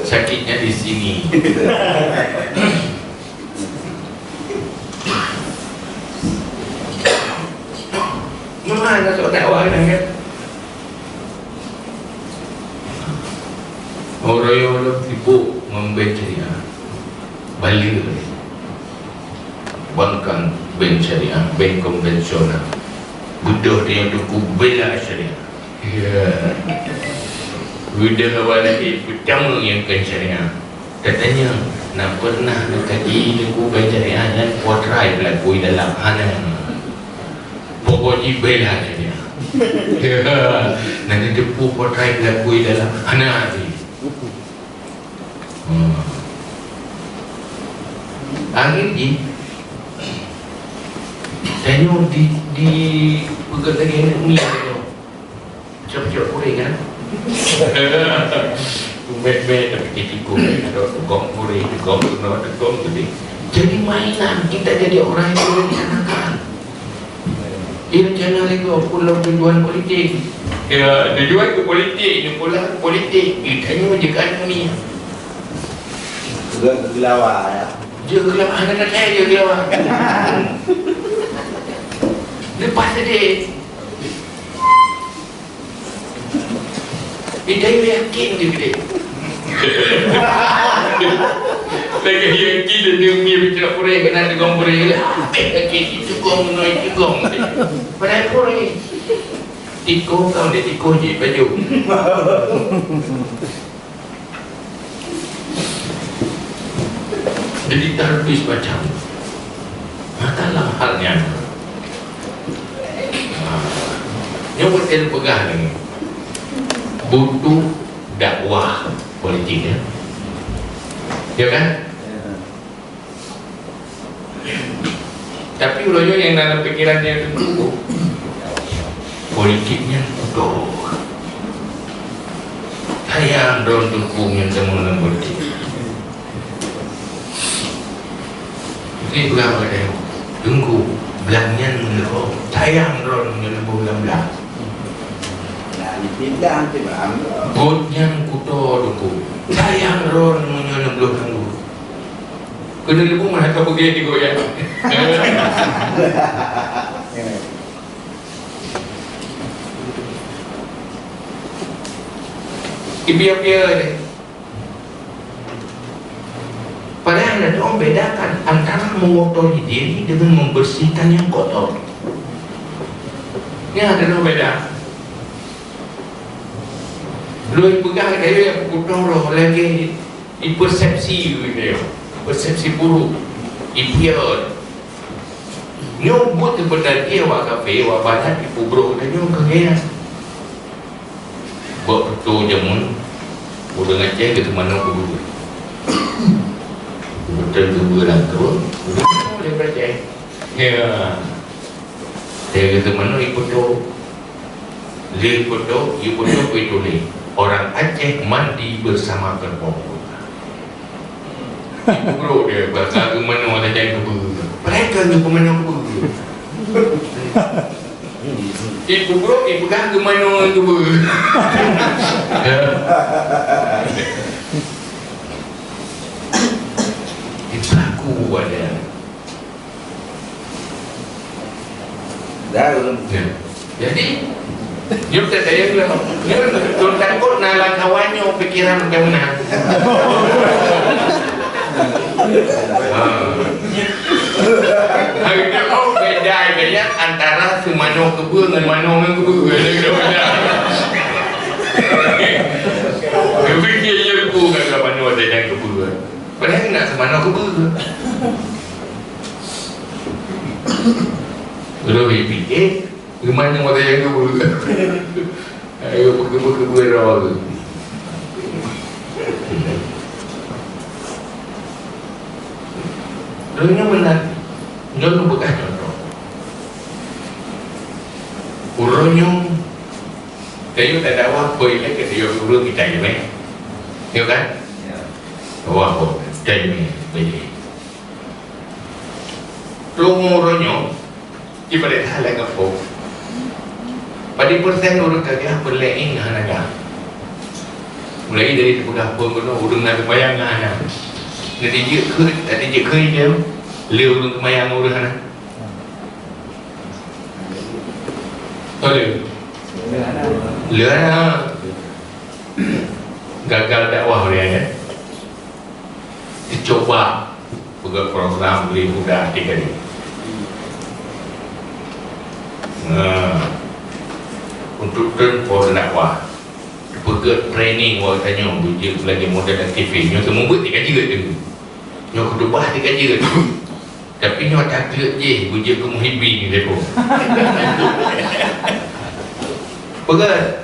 Sakitnya di sini. Memang ada sok dakwah kan? Orang yang lebih sibuk memberi ceria. Balik. Bukan bank syariah, bank konvensional. Beudôh dia teungku bela syariah. Ya. Beudôh awak lagi pertama yang kan syariah. Katanya, na pernah neukaji teungku bank syariah nyan potrai peulaku di dalam? Hana. Pokok jih bela syariah. Ya. Na neuteupeue potrai peulaku di dalam? Hana. Hmm. Angin jih, tanyoe di, di peugöt lagèe aneuk miet tanyoe. Cok-cok kuréng, kan? Mèt-mèt, tapi titikong, ada tukang kuréng, tukang keunoe, tukang keudéh. Jadi mainan, kita jadi orang yang direncanakan. Irencana lé gob ulôn tujuan politik. Ya, tujuan keu politik, nyoe pula politik. Geutanyoe jeuet keu aneuk miet. Tujuan keu geulawa, ya. Jeuet keu geulawa, hana that-that jeuet keu geulawa. Leupah seudeh. Idai yakin dia gede. Lagi yakin dia, dia punya bicara purih, kena tegung purih. Habis yakin, itu gong, no, itu gong. Padahal purih. Tiko kau dia, tiko je, baju. Jadi, tarbis macam. Maka lam hal nyan. Ha. Nyoe beutôi peugah ni. Butuh dakwah politik, ya. Ya kan? Tapi uroe nyoe nyang dalam pikiran dia tu, politik nyan kotor. Sayang droe teungku nyang teumeung lam politik. Jadi peugah bak teungku, blang nyan meuleuho. Sayang droe nyoe leubeh lam blang. Nah, di blang tu, Bang. Got nyan kuto teungku. Sayang droe nyoe leubeh lam got. Keuneuk leubeh meunan ka peugah di goyang. Ipiôh-piôh deh. Padahal na dong bedakan antara mengotori diri dengan membersihkan yang kotor. Nyan na dong beda. Lôn peugah keu tanyoe nyang peukotor lagèe ipersepsi keu tanyoe, persepsi buruk, ipiôh. Nyoe buet seubeuna jih awak kafé, awak barat ipeubrôk tanyoe keu gaya. Bak peutoe jameun, ureueng Aceh geuteumeunang keu beureuguih. Beutôi keu beureuguih lam keubeuen, ureueng Aceh. Ya. Dia geuteumeunang ipeutoe. Lheueh peutoe, ipeutoe, ituléh, "Orang Aceh mandi bersama kerbau." Ipeugruek dia, basa geumanoe sajan keubeue. Padahai ka geumanoe keubeue. Ibu bro, ibu kan kemana tu? Ipelaku ada. Dah, belum. Ya. Jadi, nyoe tak ada yang bilang. Nyoe, Tuan Tangkot na lam kawan nyoe pikiran macam mana? Ha. Hari tu, oh, beda, beda antara seumanoe keubeu ngon manoe ngon keubeu. Beda, beda. Keubeu dia, dia keubeu ngon manoe ada yang keubeu. Padahal nak seumanoe keubeu. Lalu dia fikir, gimana masa yang keubeu? Ayo, keubeu-keubeu roh tu. Lalu nyoe meunan, nyoe bekas contoh. Uroe nyoe, kayu tak ada apa, apa yang kata dia urut kita je, eh? Ya kan? Ya. Wah, oh, dan ni, boleh. Lôn uroe nyoe, ibarat hal lagée phon. Padum persen ureuëng ka gah peureulée éng hana gah. Mulai dari teupeugah phon keunoe, ureuëng na teumayang hana. Jadi jeuet keu, jadi jeuet keu idéh, lé ureuëng teumayang ureuëng hana. Oh, lé. Lé hana. Gagal dakwah ureuëng nyan. Dicuba peugah program beli muda tiga ni. Nah, untuk turun pohon dakwah, peugah training awak tanyoe bujur lagi model aktivis. Nyoe teumeubeuet tiga jeuet tu. Nyoe keudubah tiga jeuet. Tapi nyoe takut jih bujur ke muhibbin gitu. Peugah.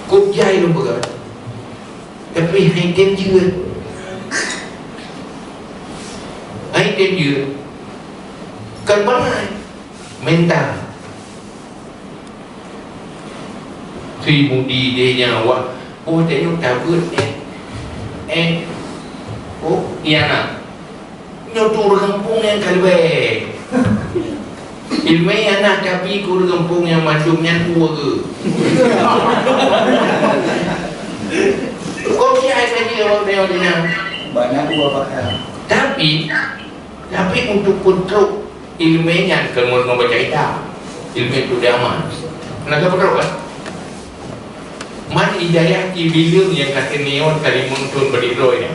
Kok jai lôn peugah. Tapi hai tem jeuet. Hai tem jeuet. Kan bangai. Mental. Si Mudi dia nyawa. Oh, tengok tabut eh. Eh. Oh, iya nak. Nyoe tu ureuëng gampông nyang ka leubeh. Ileumèe hana, tapi keu ureuëng gampông nyang mandum nyan tua geuh. Kopi ai saja awak nyoe di na. Banyak tua pakar. Tapi, tapi untuk peutrok ileumèe nyan keu meurunoe baca kitab. Ileumèe tu damai. Nah, ka peutrok kan? Man ijazah Ibileueng nyang ka senior ka limong thon bak droe nyan.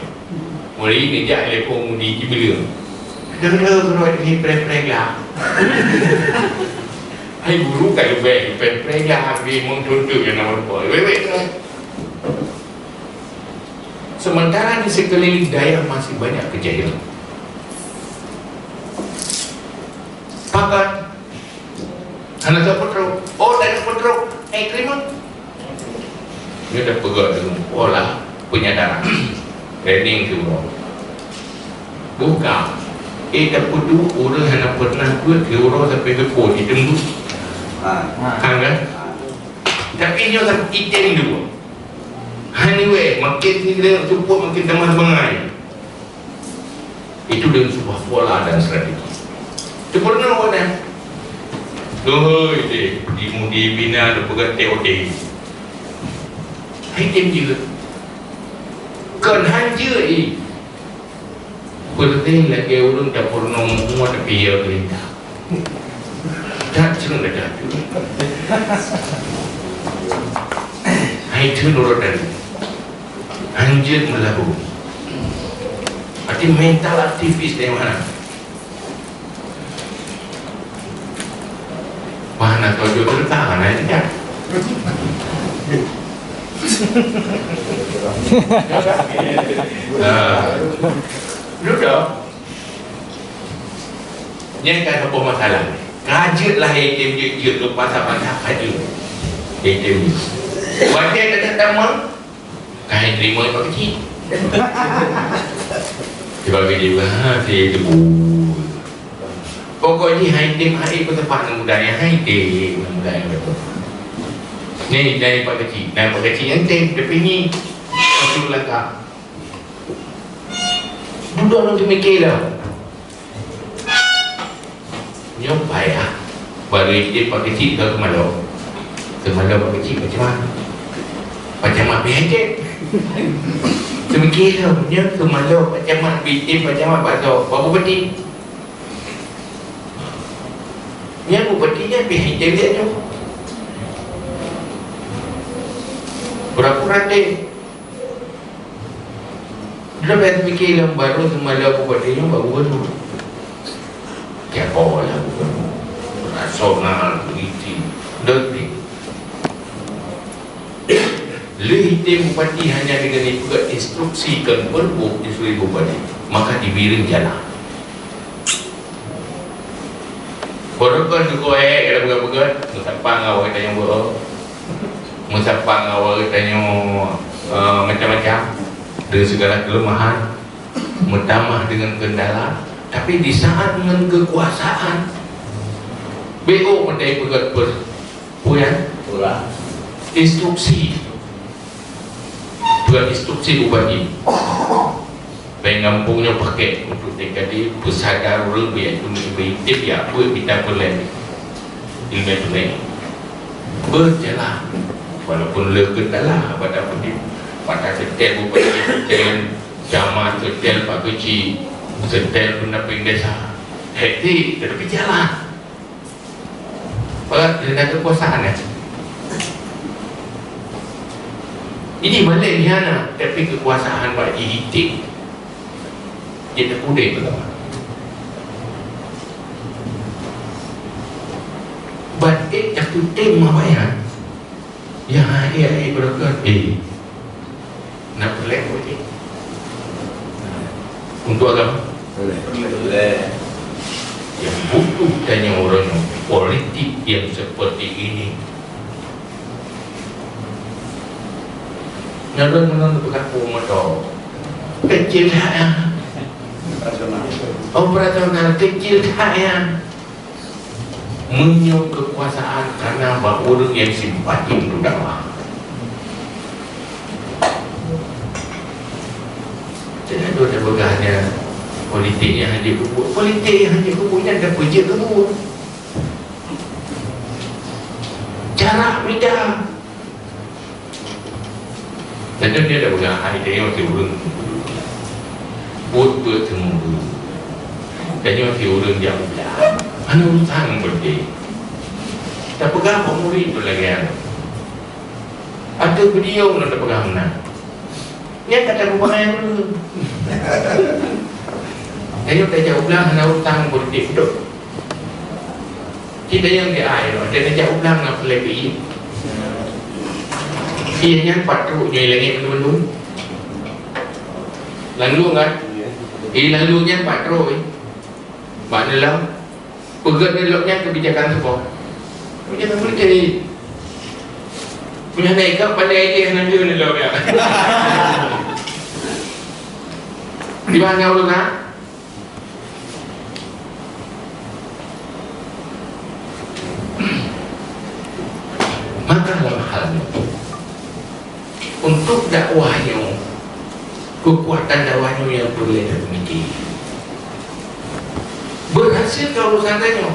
Mulai neujak telepon Mudi Ibileueng. Deuh-deuh droe ni preh-preh glak. Hai guru ka leubeh preh-preh glak limong thon tu nyang nama rupa. Wewek tu. Sementara di sekeliling dayah masih banyak kejahilan. Pakat Hana teupeutro. Oh, tak teupeutro. Eh, terima. Dia dah peugah dengan pola penyadaran. Training tu, bro. Bukan. Eh, tak pedu, orang hana pernah buat ke orang sampai ke pun. Itu dulu. Ha. Ha, kan? Tapi nyoe tak item dulu. Anyway, makin sini cukup, makin tambah semangat. Itu dengan sebuah pola dan strategi. Itu pernah buat, eh? Oi, deh, di Mudi bina ada pegang T O T. Hai tem juga. Kon hanja, eh. Penting lagi urang dapur nomor tapi ya perintah. Tak cuma dah. Hai tu nurut dari. Hanjeuet meulabu. Arti mental aktivis dari mana? Mana tujuh juta mana ini kan? Nah, duduk. Nyan ka saboh masalah. Ka jeuet lah item jeuet-jeuet tu pasal-pasal ka jeuet. Item jeuet. Watèe ka tamong, ka terima Pak Keuchik. Cuba kerja juga, ha, saya tu. Pokok jih hai tem hai pun tempat anak muda nyan, hai tem anak muda nyan betul. Ni dari Pak Keuchik, dari Pak Keuchik nyan tem, tapi ni masuk langkah. Dudoe lôn teumikir dah. Nyoe payah. Baru item pak keuchik ka keumalok. Keumalok pak keuchik macam mana? Macam mana pih item? Seumiké lom, nyoe keumalok macam mana pih item, macam mana bakso. Baru beti. Nyan bupati nyan pih item dia tu. Pura-pura deh. Dah biasa fikir lom baru seumalok bupati nyan baru gubernur. Kiapa lah gubernur? Nasional, politik. Dah ni. Lheueh item bupati hanya dengan ipeugah instruksi kon peureubu disuruh bupati, maka dibiring jalan. Barokon duko eh, kata peugah-peugah, meusapa ngon awak geutanyoe beuo. Meusapa ngon awak geutanyoe, eh, macam-macam, dengan segala kelemahan, meutamah dengan kendala. Tapi di saat ngon kekuasaan, beuo meudai peugah per-, Peue nyan? Instruksi. Peue instruksi bupati. Bèk gampông nyoe pakèk untuk T K D, peusadar ureueng bèk itu bèk item ya, beuet mita peulèe. Ilmu peulèe. Berjalan. Walaupun le kendala pada pendidik, pada setel bupati, setel camat, setel pak keuchik, setel pendamping desa. Hektik, tetapi jalan. Padahai keukuasaan, eh. Ini balik di hana, tapi kekuasaan bak jihiting. Jadi udeh beutôi. Ban eh takutém mawaihan. Ya, ya, ya, berkat. Eh. Nak peulèe politik. Untuk agama? Peulèe. Yang butuh tanya orang politik yang seperti ini. Nalon menurut berlaku motor. Kecil tak ya? Operasional kecil tak ya? Meunyoe keukuasaan kana bak ureueng nyang simpati untuk dakwah. Jangan dua tapeugah nyan politik nyang hanjeuet keubuet. Politik nyang hanjeuet keubuet nyan tapeujeuet keubuet. Cara beda. Teuntèe dia dah peugah, hai, tanyoe si ureueng buet-buet teumuru. Tanyoe si ureueng jak ublang. Hana urusan ngon politik. Tapeugah bak murit tu lagèe nyan. Ateueh video nyoe tapeugah meunan. Nyan kata bubakai ureueng. Tanyoe tajak ublang hana urusan ngon politik, beutôi. Kita nyang di ai, ada nejak ulang nak lebih. Iya nyan patrok nyoe langit mandum-mandum. Lalu kan? Iya, lalu nyan patrok, eh. Bak dalam peugét lok nyan kebijakan seupôt. Kebijakan politik. Punya naik ke pandai dia nanti lok ya. Di mana urang? Maka lam hal nyoe, untuk dakwah nyoe, keukuatan dakwah nyoe nyang peureulèe tapeumiké. Berhasil ka urusan tanyoe,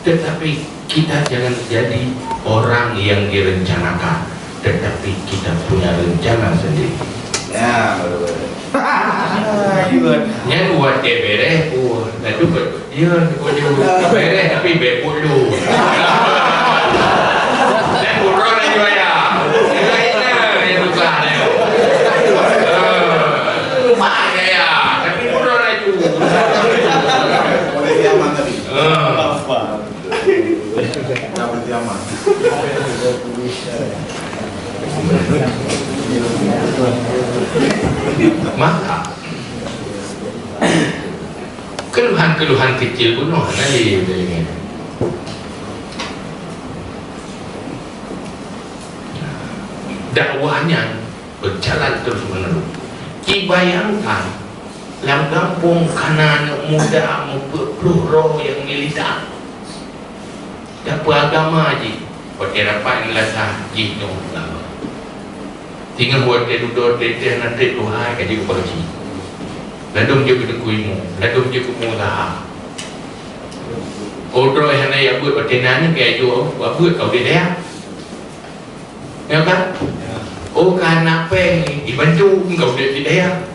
tetapi kita jangan jadi orang yang direncanakan, tetapi kita punya rencana sendiri. Ya, betul-betul. Nyan watèe bèrèh, oh, laju, ya, bèrèh tapi bèk puluh. Dan buron laju ayah. Lain lah, yang susah ni. Mak ayah, tapi buron laju. Polisi aman tadi. Ah. Maka keluhan-keluhan kecil bunoe hana lé. Dakwah nyan berjalan terus menerus. Dibayangkan, lam gampông kana aneuk muda meupeuet ploh droe nyang militan. Dapur agama jih, watèe rapat meulasah jih nyoe ulama. Singoh watèe dudoe teuh hana trép tuha ka jeuet keu peurusi. Ladôm jeuet keu teungku imeum, ladôm jeuet keu pengusaha. Oh, droe hana jak beuet watèe na nyoe, kajak jak beuet ka udép daya. Ya kan? Oh, ka hana péng, jibantu, ka udép daya.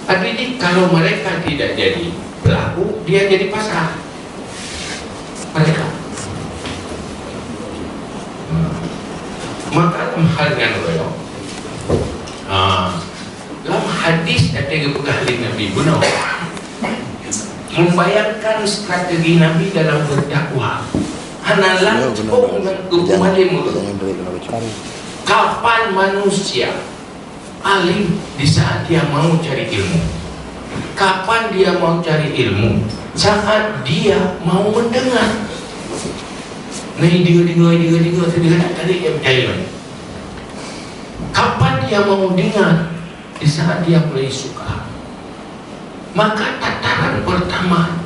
Artinya, kalau mereka tidak jadi pelaku, dia jadi pasar. Mereka. Maka lam hal nyan, ah, lam hadis nyang geupeugah lé Nabi bunoe, membayangkan strategi Nabi dalam berdakwah. Hana langsung ngon geupeumandum. Kapan manusia alim? Di saat dia mau cari ilmu. Kapan dia mau cari ilmu? Saat dia mau mendengar. Nah, dengar-dengar-dengar-dengar, tadi dia percaya. Kapan dia mau dengar? Di saat dia mulai suka. Maka tataran pertama,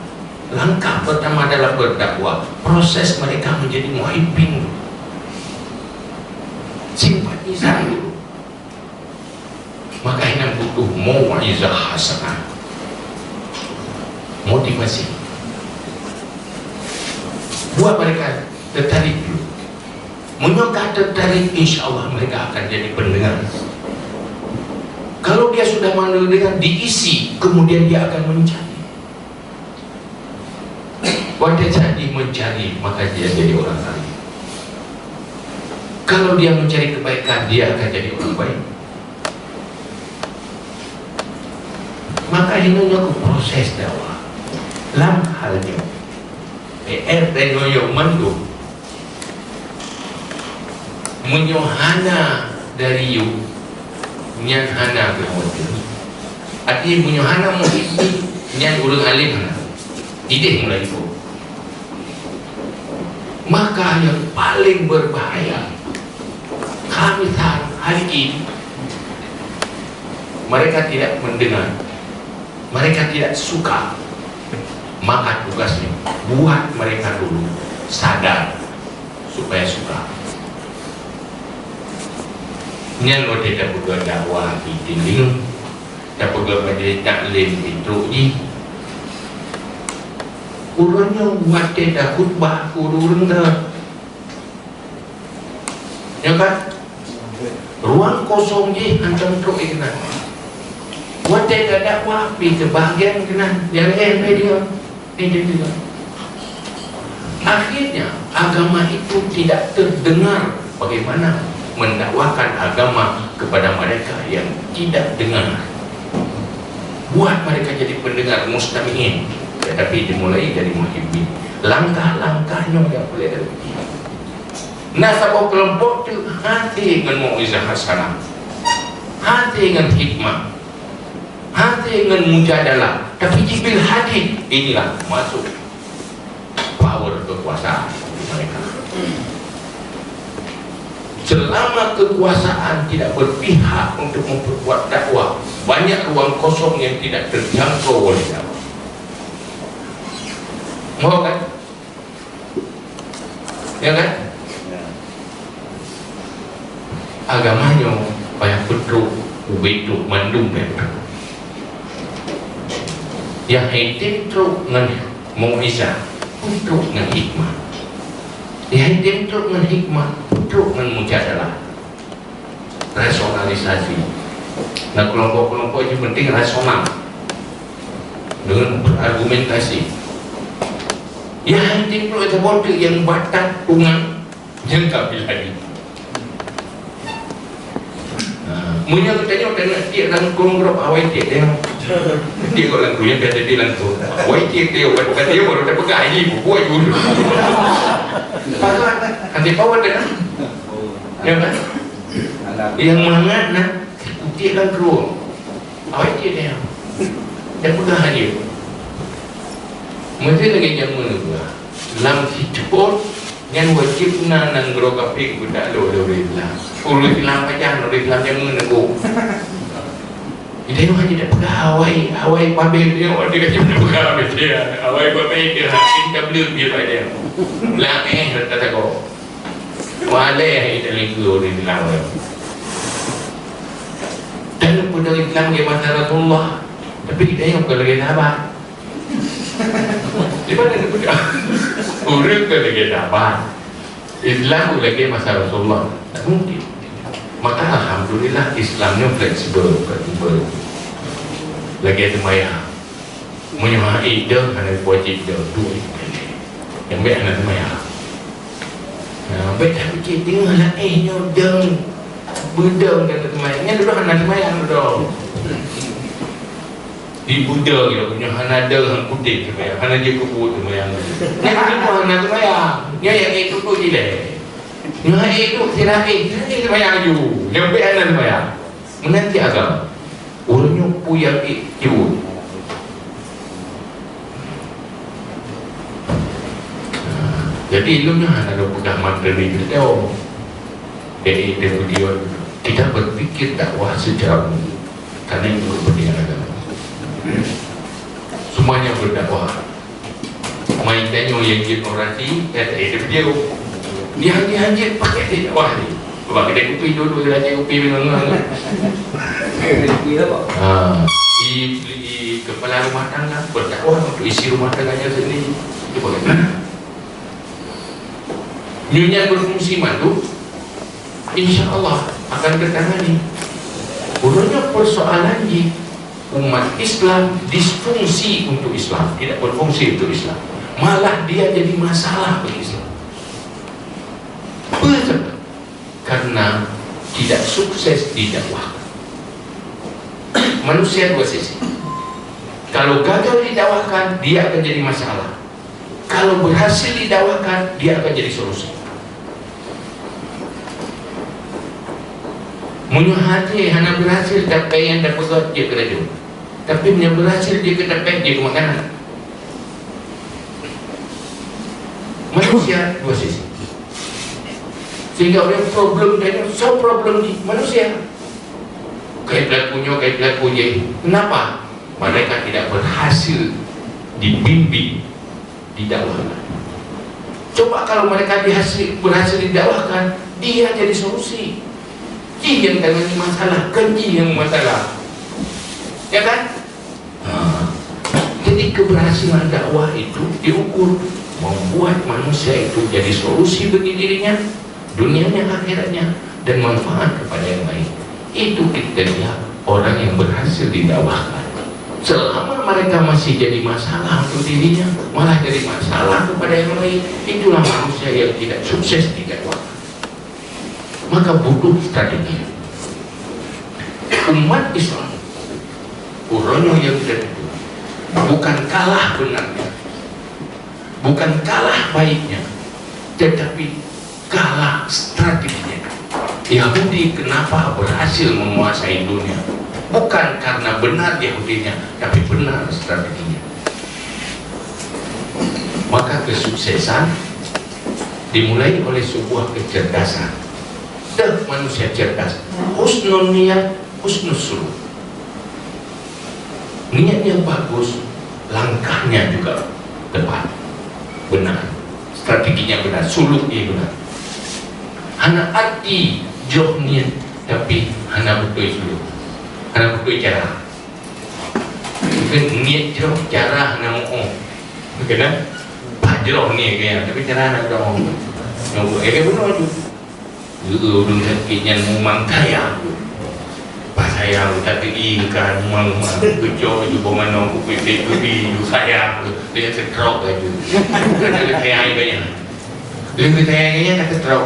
langkah pertama dalam berdakwah, proses mereka menjadi muhibbin. Simpatisan dulu. Maka nyan butuh mau'izah hasanah. Motivasi. Buat mereka tertarik dulu. Meunyoe ka tertarik, insya Allah mereka akan jadi pendengar. Kalau dia sudah mendengar, diisi, kemudian dia akan mencari. Watèe jadi mencari, maka dia jadi orang alim. Kalau dia mencari kebaikan, dia akan jadi orang baik. Maka inoe nyoe keuh proses dakwah. Lam hal nyoe, P R tanyoe mandum. Meunyoe hana dari yue, nyan hana geuhoreuti. Artinya, meunyoe hana muhibbin, nyan ureueng alim hana. Idéh mulai iboh. Maka yang paling berbahaya, ka misal hari ini, mereka tidak mendengar, mereka tidak suka, maka tugasnya buat mereka dulu sadar supaya suka. Nyan watèe tapeugah dakwah di Tinding, tapeugah majelis taklim di trok jih. Uroe nyoe watèe takhutbah keu ureueng-ureueng, ya kan? Ruang kosong jih hantom trok inan. Watèe tadakwah pih teubagian keunan, nyang laén pih deungoe. Ini dia. Akhirnya, agama itu tidak terdengar bagaimana mendakwahkan agama kepada mereka yang tidak dengar. Buat mereka jadi pendengar, mustami'in, tetapi dimulai dari muhibbin. Langkah-langkah nyoe nyang peureulèe tapiké. Na saboh keulompok teuk hase ngon mau'izah hasanah, hase ngon hikmah, hase ngon mujadalah, tapi jibil hadis, inilah masuk power kekuasaan di mereka. Selama kekuasaan tidak berpihak untuk memperkuat dakwah, banyak ruang kosong yang tidak terjangkau oleh dakwah. Mau kan? Ya kan? Agama nyoe payah peutrok ubit trok mandum payah peutrok. Nyang item trok ngon mau'izah, peutrok ngon hikmah. Nyang item trok ngon hikmah, peutrok ngon mujadalah. Rasionalisasi. Nah, kelompok-kelompok itu penting rasional dengan berargumentasi. Nyang item trok itu bodoh yang batat tungang Nyang ka pilih lagi. Nah, meunyoe geutanyoe keuneuk tiek lam krueng, awai tiek teuh. Tiek kok lam krueng, nyang ka jadi lam krueng. Awai tiek teuh, bukan, bukan tiek baru tapeugah, ini bubuet dulu. Pakat, kan tiek power teuh. Ya kan? Nyang mangat na, tiek lam krueng. Awai tiek teuh. Tapeugah aja. Meusti lagèe jameun geuh. Lam sithôn nyan wajéb na nanggroe kafé geudak lé ureueng Islam. Ureueng Islam pajan, ureueng Islam jameun nanggroe. Jadi, nyoe hana tapeugah awai, awai babel dia, awai dia hana tapeugah babel dia. Awai babel dia, hakim tabligh dia pada. Lam eh, rata tako. Waleh hai talingkeue ureueng Islam. Dan peudong Islam lagèe masa Rasulullah. Tapi kita yang bukan lagèe sahabat. Di mana dia budak? Ureueng tu lagi sabar. Islam tu lagi masa Rasulullah. Tak mungkin. Maka alhamdulillah Islam ni fleksibel, fleksibel. Lagi ada maya. Meunyoe hana idong, hana wajib idong. Dua. Yang baik hana maya. Nah, baik tak fikir tengah lah eh nyoe dong. Beudong dan teumai. Nyan dulu hana teumai dong. Di Buddha gitu, punya hana ada orang putih sebenarnya, hana je kubur tu bayang. Ni aku pun hana sembahyang. Ni ayat itu tu je leh. Ni ayat itu sirah eh, sirah eh sembahyang ju. Dia ambil hana sembahyang. Menanti agama. Urang nyoe puyang eh jewut. Jadi ilmu ni hana ada pegang mata ni jauh. Jadi dia video kita berpikir dakwah secara umum. Karena itu kepentingan agama. Semuanya berdakwah. Main tanyo yang jin orasi, kata eh, dia video. Dia hanjit-hanjit pakai dia dakwah ni. Sebab kita kupi dulu dia hanjit kupi memang. Ha, si, si kepala rumah tangga berdakwah untuk isi rumah tangganya sendiri. Itu bagaimana? Nyonya berfungsi mantu, insya Allah akan tertangani. Uronya persoalan di umat Islam disfungsi untuk Islam, tidak berfungsi untuk Islam. Malah dia jadi masalah bagi Islam. Betul. Karena tidak sukses didakwahkan. Manusia dua sisi. Kalau gagal didakwahkan, dia akan jadi masalah. Kalau berhasil didakwahkan, dia akan jadi solusi. Meunyoe hana berhasil, tapi yang dapat jeuet keu raja. Tapi meunyoe berhasil jeuet keu tapi jeuet keu makanan. Manusia dua sisi. Sehingga orang problem dia so problem di manusia. Kayak pelaku nyoe, kayak pelaku je. Kenapa? Mereka tidak berhasil dibimbing, didakwahkan. Coba kalau mereka dihasil, berhasil didakwahkan, dia jadi solusi. Jih yang tangani masalah, kan jih yang masalah. Ya kan? Ha. Jadi keberhasilan dakwah itu diukur membuat manusia itu jadi solusi bagi dirinya, dunianya, akhiratnya, dan manfaat kepada yang lain. Itu kriteria orang yang berhasil didakwahkan. Selama mereka masih jadi masalah untuk dirinya, malah jadi masalah kepada yang lain, itulah manusia yang tidak sukses didakwahkan. Maka butuh strategi. Umat Islam, uronya yang tertentu, bukan kalah benarnya, bukan kalah baiknya, tetapi kalah strateginya. Yahudi kenapa berhasil menguasai dunia? Bukan karena benar Yahudinya, tapi benar strateginya. Maka kesuksesan dimulai oleh sebuah kecerdasan. Deh manusia cerdas. Husnul niat, husnul suluk. Niatnya bagus, langkahnya juga tepat. Benar. Strateginya benar, suluknya benar. Hana arti jroh niat, tapi hana beutôi suluk. Hana beutôi cara. Mungkin niat jroh, cara hana muoh. Mungkin dah. Bah jroh niat gaya, tapi cara hana muoh. Nyang buat gaya bunoe tu. Ureueng sakét nyan mumang sayang. Pas sayang, tapi i kan mumang-mumang. Keucok ju bak manoe, kupék-pék geubi ju sayang. Dia ketrok laju. Kata dia sayang ibadah. Dia sayang ibadah, kata ketrok.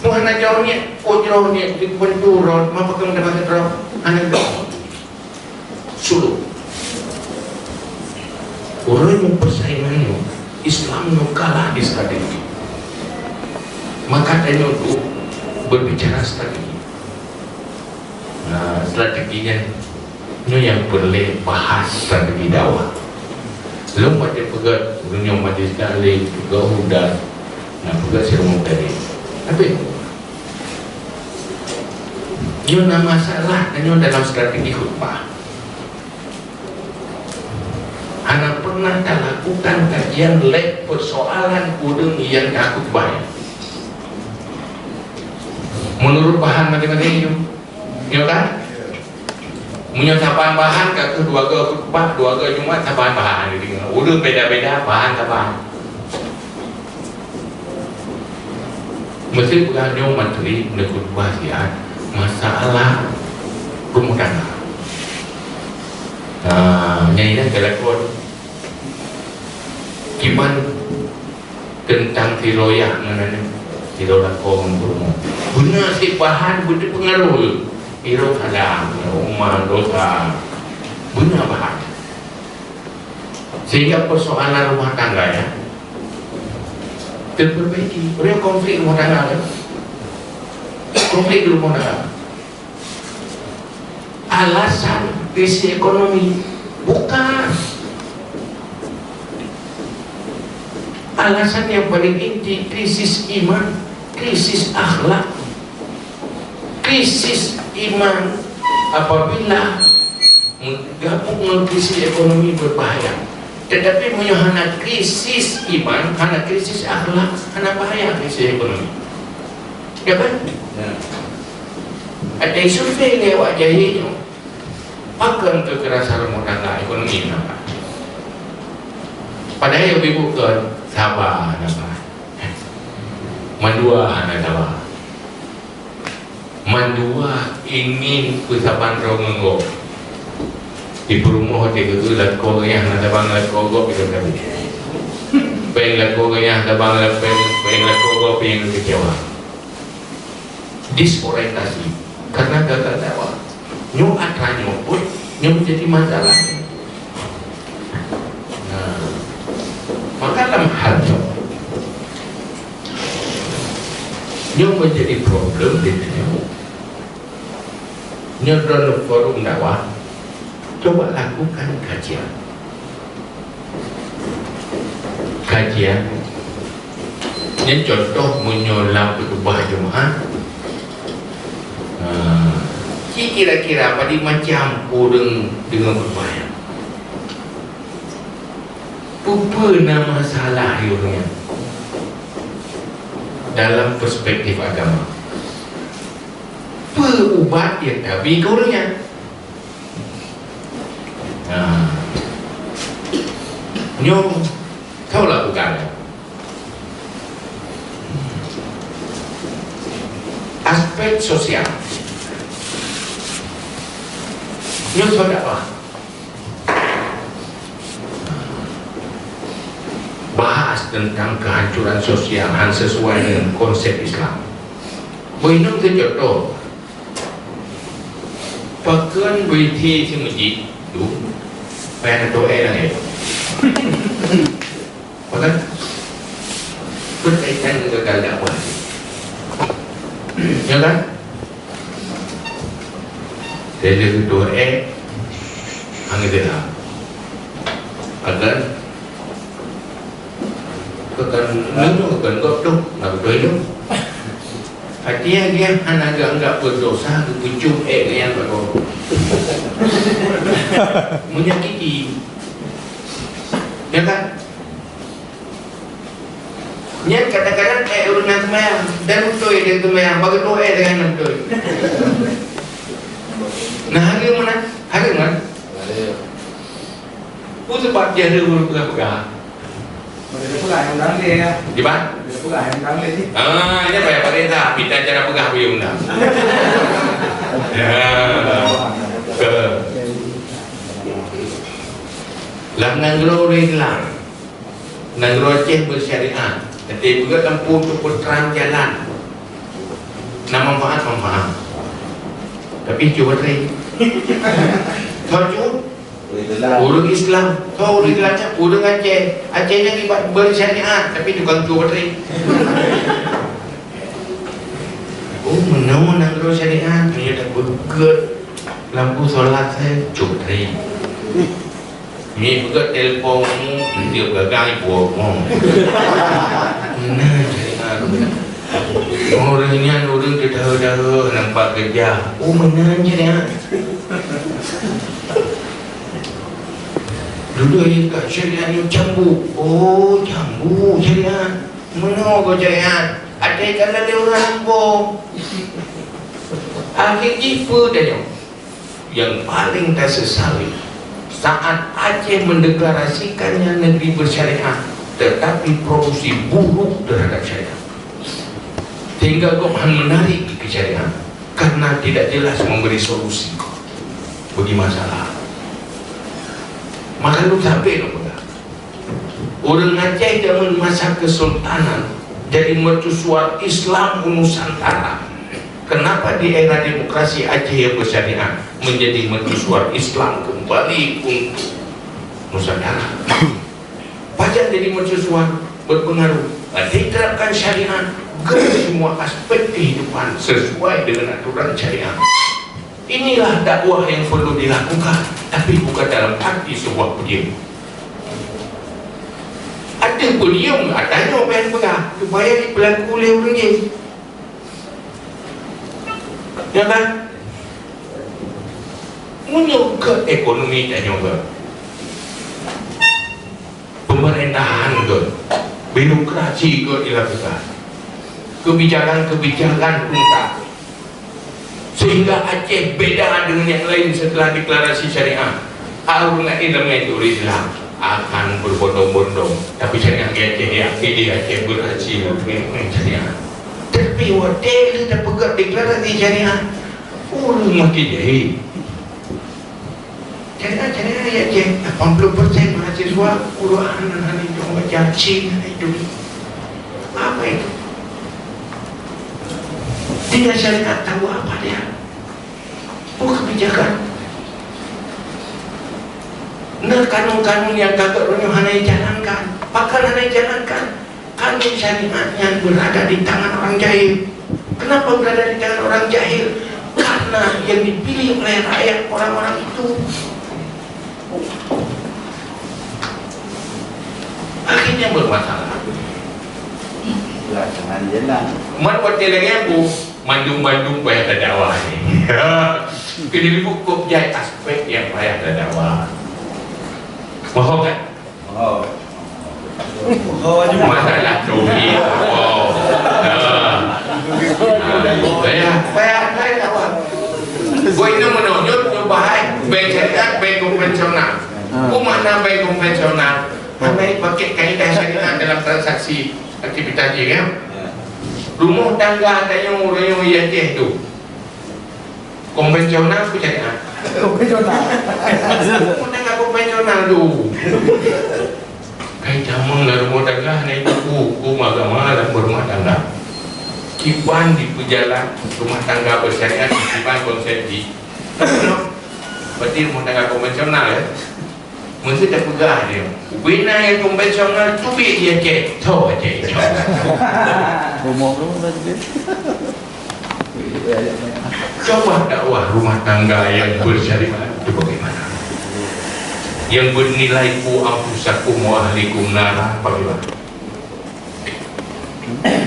Muhana jauh ni, kok jauh ni, di benturot, mapa kau dapat ketrok? Anak suluk. Ureueng nyang peusaingan nyoe, Islam nyoe kalah di strategi. Maka tanyoe tu berbicara strategi. Nah, strategi nyan, nyoe nyang peureulée bahas strategi dakwah. Lom watée peugah, ureueng nyang majlis taklim, peugah huda, nah, peugah sireumoh tadi. Tapi Nyoe na masalah, nyoe dalam strategi khutbah. Hana pernah talakukan kajian lé persoalan ureueng nyang takhutbah. Menurut bahan masing-masing nyoe, nyoe kan? Meunyoe saban bahan ka kheueh dua goe khutbah, dua goe Jumat saban bahan dideungoe. Ureueng beda-beda bahan saban. Meusti peugah nyoe mantri neukhutbah siat masalah rumoh tangga. Ha, nyan inan galakon. Kiban teuntang sidroe yah ngon aneuk, sidroe lakoe ngon peurumoh. Beuna cit bahan beuteupeungaruh. Sidroe salah, uma, dosa. Beuna bahan. Sehingga persoalan rumah tangga, ya, terperbaiki. Beliau konflik rumah tangga, kan? Konflik di rumah tangga. Alasan krisis ekonomi? Bukan. Alasan yang paling inti krisis iman, krisis akhlak. Krisis iman apabila gabung ngon krisis ekonomi berbahaya. Tetapi meunyoe hana krisis iman, hana krisis akhlak, hana bahaya krisis ekonomi. Ya kan? Ya. Ada survei lé awak jahil nyoe. Pakon kekerasan rumah tangga ekonomi kenapa? Padahai ibu-ibu kon sabar napa? Mandua hana sabar. Mandua ingin peusaban droe ngon gob. Di peurumoh di geu lakoe nyang hana saban lakoe gob itu tadi. Peng lakoe nyang saban lapeng, peng lakoe gob yang kecewa. Disorientasi karena gagal dakwah. Nyoe atra nyoe pun nyoe menjadi masalah. Nah, maka dalam hal nyoe, nyoe menjadi problem di nyoe. Nyoe dalam forum dakwah, coba lakukan kajian. Kajian. Nyan contoh meunyoe lam khutbah Jumaat, ha, ci kira-kira padum macam ureueng deungoe khutbah nyan. Peue-peue na masalah di ureueng nyan dalam perspektif agama? Peue ubat nyang tabi keu ureueng nyan? Nah, nyoe, soe lah peugah nyoe. Aspek sosial. Nyoe soe dakwah. Bahas tentang kehancuran sosial hana sesuai dengan konsep Islam. Beuinong teucontoh, pakon beuithi si meujidu, payah neutoe langét. Pakon? Berkaitan dengan gagal dakwah. Ya kan? Saya jadi ketua eh, angin dia. Agar Bukan, bukan gob tu, nggak betul itu. Artinya dia hana anggap berdosa, geupeujok ék nyan bak gob. Menyakiti. Ya kan? Nyan kadang-kadang ék ureueng nyang seumayang, dan beutôi dia seumayang, bagi doa dengan beutôi. Nah, hareuem mana? Hareuem kan? Peue sabab jih ureueng peugah-peugah? Ada peugah yang dang dia, ya. Di mana? Ada peugah yang dang dia, sih. Ah, ini apa ya, Pak Reza? Minta cara peugah bagi undang. Ya. Ke. Lam nanggroe ureueng Islam. Nanggroe Aceh bersyariat. Tapi juga tempuh untuk berterang jalan. Nah, manfaat, manfaat. Tapi cuba tadi. Tahu cuba? Ureueng Islam. Ureueng Islam. Ureueng Islam nyan, ureueng Aceh. Aceh nyan ibarat bersyariat, tapi tukang cuba tadi. Oh, meunoe nanggroe syariat, meunyoe tapeugét lampu solat saya cuba tadi. Meunyoe peugét telepon mu, dia peugah ibu mu. Meunan syariat. Ureueng nyan ureueng teudaha-daha nampak keujah. Oh, meunan syariat. Dudoe ka syariat nyoe cambuk. Oh, cambuk syariat. Meunoe goe syariat. Até ka lé ureueng ambo. Akhé jih peue tanyoe? Yang paling tasesali saat Aceh mendeklarasikannya negeri bersyariat, tetapi produksi buruk terhadap syariat, sehingga gob han menarik ke syariat karena tidak jelas memberi solusi bagi masalah. Maka lu sampai lo pegang. Ureuëng Aceh jameun masa kesultanan jadi mercusuar Islam u Nusantara. Kenapa di era demokrasi Aceh yang bersyariat menjadi mercusuar Islam kembali untuk Nusantara? Pajan jadi mercusuar berpengaruh. Diterapkan syariat ke semua aspek kehidupan sesuai dengan aturan syariat. Inilah dakwah yang perlu dilakukan, tapi bukan dalam arti sebuah podium. Ada podium, ada nyoe payah peugah supaya dipeulaku lé ureuëng jih. Ya kan? Meunyoe ke ekonomi tanyoe ke, pemerintahan ke, birokrasi ke dilakukan, kebijakan-kebijakan tuntas, sehingga Aceh beda dengan yang lain setelah deklarasi syariah. Harun Naim itu Islam akan berbondong-bondong, tapi syariah di Aceh ya, di Aceh berhasil dengan syariah. Tapi watée le tapeugah deklarasi syariah, ureuëng makin jahil. Jadi, jadi ya, cek, lapan puluh persen mahasiswa Quran dan hadis yang baca Cina itu. Apa itu? Tidak syariat tahu apa dia. Oh, kebijakan. Nah, kanun-kanun yang kagak runyoh hana dijalankan. Pakon hana dijalankan? Kanun syariat yang berada di tangan orang jahil. Kenapa berada di tangan orang jahil? Karena yang dipilih oleh rakyat orang-orang itu. Akhirnya bermasalah. Lah, jangan jalan. Man watée lagée bu, mandum-mandum payah tadawa ni. Kena dibuka jai aspek yang payah tadawa. Faham kan? Oh. Oh, cuma masalah tauhid. Oh. Ha. Payah, payah, payah dakwah. Buat itu menonjol nyoba hai bank syariat, bank konvensional. Ha. Apa makna bank konvensional? Hana pakai kaedah syariat dalam transaksi aktivitas dia, ya. Rumah tangga tanyoe ureuëng nyang di Aceh tu. Konvensional ku cari ah. Konvensional. Rumah tangga konvensional tu. Kai jameun lam rumah tangga hana ibu ku, ku agama dalam berumah tangga. Kiban dipeujalan rumah tangga bersyariat, kiban konsep di. Berarti rumah tangga konvensional, ya. Mesti dah peugah dia. Bina yang konvensional tu biar dia cek. Tahu aja itu. Rumah rumah dah dia. Coba dakwah rumah tangga yang bersyariat itu bagaimana? Yang bernilai ku anfusakum wa ahlikum nara bagaimana?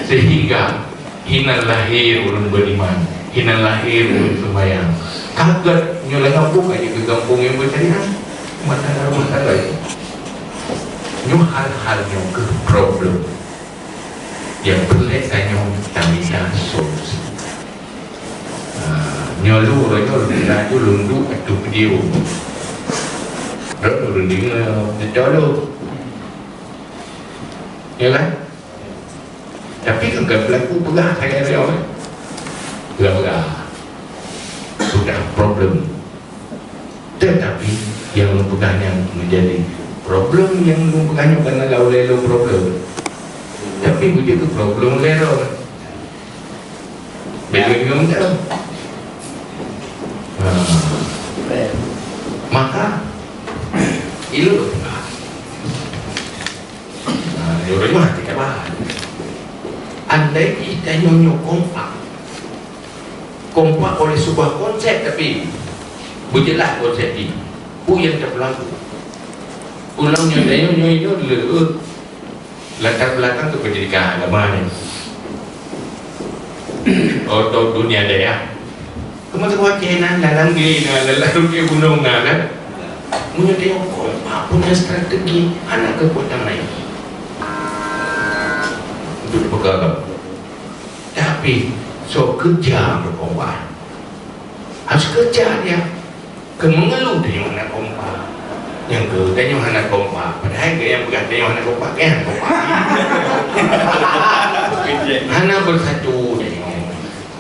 Sehingga hinan lahir ureuëng beriman, hinan lahir ureuëng sembahyang. Kaget nyoe lagak buka je ke gampông yang bersyariat. Rumah tangga, rumah tangga itu. Nyoe hal-hal nyoe ke problem. Yang perlu tanyoe taminta solusi. Ha, nyoe lu, nyoe lu, nyoe lu, nyoe lu, atu video. Rot lu, nyoe lu, nyoe lu. Ya kan? Tapi kan bukan pelaku peugah sagai dia, kan? Peugah-peugah. Sudah problem. Tetapi yang peugah yang menjadi problem yang peugah nyoe bukan lalu lelo problem. Tapi begitu problem lelo. Beda dengan macam. Ha. Maka ilmu Nah, di rumah kita bahas. Andai kita nyoe-nyoe kompak. Kompak oleh sebuah konsep tapi berjelas konsep ini. Pu yang terpelaku. Ulang nyoe nyoe nyoe nyoe le. Latar belakang tu pendidikan agama ni. Atau dunia daya. Kemudian Aceh nan dalam diri na dalam dunia gunung na kan. Meunyoe tengok kompak punya strategi anak kekuatan lain. Untuk pegang. Tapi so kerja berkorban. Harus kerja dia. Keu meungeuluh tanyoe hana kompak. Nyang keu tanyoe hana kompak. Padahai gaya peugah tanyoe hana kompak, kan hana kompak. Hana beusatu tanyoe.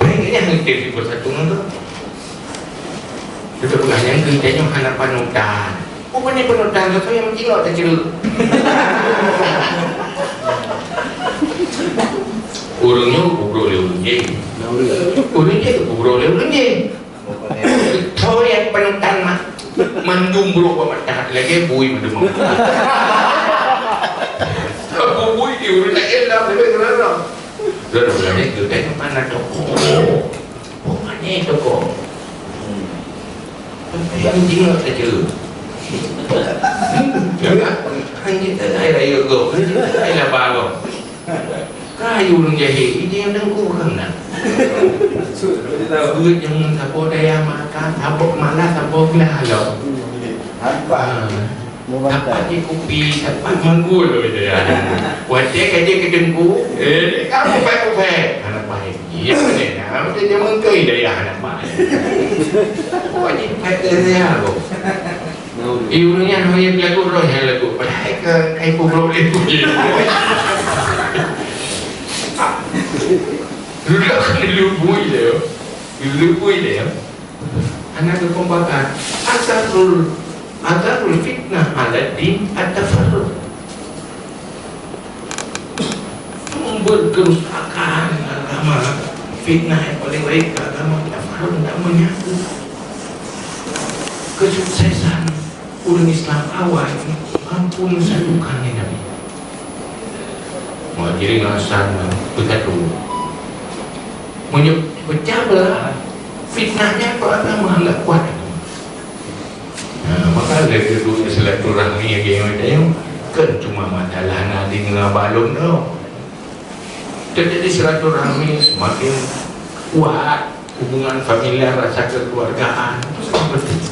Padahai gaya hana beusatu ngon tu. Beutôi peugah nyang keu tanyoe hana panutan. Bukan ni panutan, tu yang mencingok tak cerita. Ureueng nyoe geubrok lé ureueng jih. Ureueng jih geubrok lé ureueng jih. Soe nyang panutan mah? Mandum brok bak mata lagèe bui mandum. Bui di ureueng laén lah, bukan ureueng. Ureueng laén geutanyoe hana toko. Pokoknya toko. Tapi yang jingok saja. Ya kan? Hanya tak ada raya go. Hanya tak ada laba go. Kayu ureueng jahé, ide nyang teungku kan na. Buet nyang saboh daya makan, saboh malas, saboh glah lom. Hampa. Ha. Tapat di kupi, tapat manggul, gitu ya. Watèe ka jeuet keu teungku, eh, ka pupèk-pupèk. Hana paih. Iya, betul. Nah, betul dia mengkei daya hana paih. Wajib pakai daya tu. Ibu nyan hanya lagu roh yang lagu. Padahai ke kai pun belum boleh puji. Dulu kan lubui dia. Lubui dia. Hana keukompakan. Asarul, asarul fitnah ala din at-tafarruq. Sumber kerusakan agama, fitnah yang paling baik ke agama, tafarruq, tidak menyatu. Kesuksesan ureueng Islam awai ampun satukan ni Nabi. Muhajirin Ansar beusatu. Meunyoe pecah belah, fitnahnya keu agama enggak kuat. Nah, maka lé dudoe silaturahmi lagèe nyoe, kan cuma masalah na di ngon balon tu. Terjadi silaturahmi semakin kuat, hubungan familiar, rasa kekeluargaan, itu sangat penting.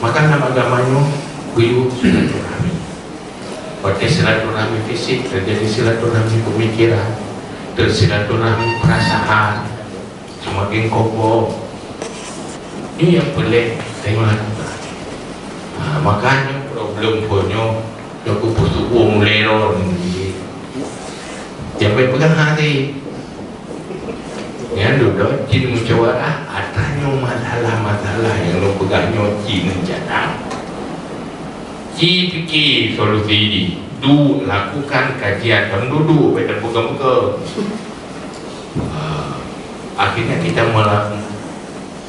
Maka dalam agama nyoe geuyue silaturahmi. Watèe silaturahmi fisik, terjadi silaturahmi pemikiran, tersilaturahmi perasaan. Semakin kokoh. Ini yang peulét tema. Ha, makanya problem punyo, aku peusubuh mulai ron. Jangan pegang hati. Yang duduk jin musyawarah, atanyo masalah-masalah yang lo pegang nyo jin rencana. Ji pikir solusi ini. Du lakukan kajian. Kamu duduk, baik dan pegang-pegang. Ah, akhirnya kita malah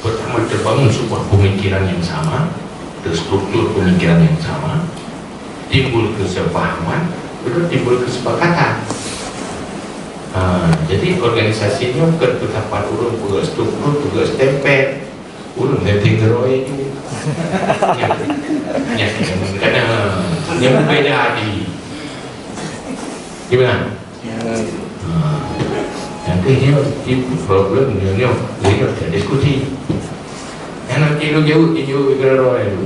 pertama terbangun sebuah pemikiran yang sama, terstruktur pemikiran yang sama, timbul kesepahaman, kedua timbul kesepakatan. Ah, jadi organisasinya bukan pendapat urang, bukan struktur, bukan stempel. Urang dah tinggal roh itu. Ya, ya, kadang yang berbeda di. Gimana? Ha. Nanti nyoe, tipu problem nyoe, nyoe, nyoe, nyoe, diskusi. Yang nanti lu jauh, tinjau kira roh itu.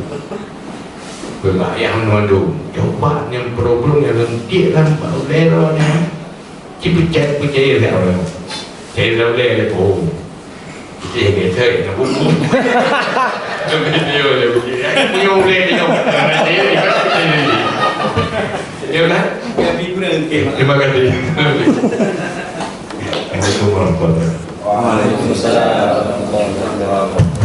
Beulah yang nondu. Coba yang problem yang nanti kan baru lero ni. Ci peucaya, peucaya dah orang. Saya dah boleh ada bohong. Jadi, biasa, ya, tak bohong. Tapi dia boleh pergi. Ya, dia boleh, dia boleh. Ya, kan? Terima kasih. Assalamualaikum warahmatullahi wabarakatuh. Waalaikumsalam warahmatullahi wabarakatuh.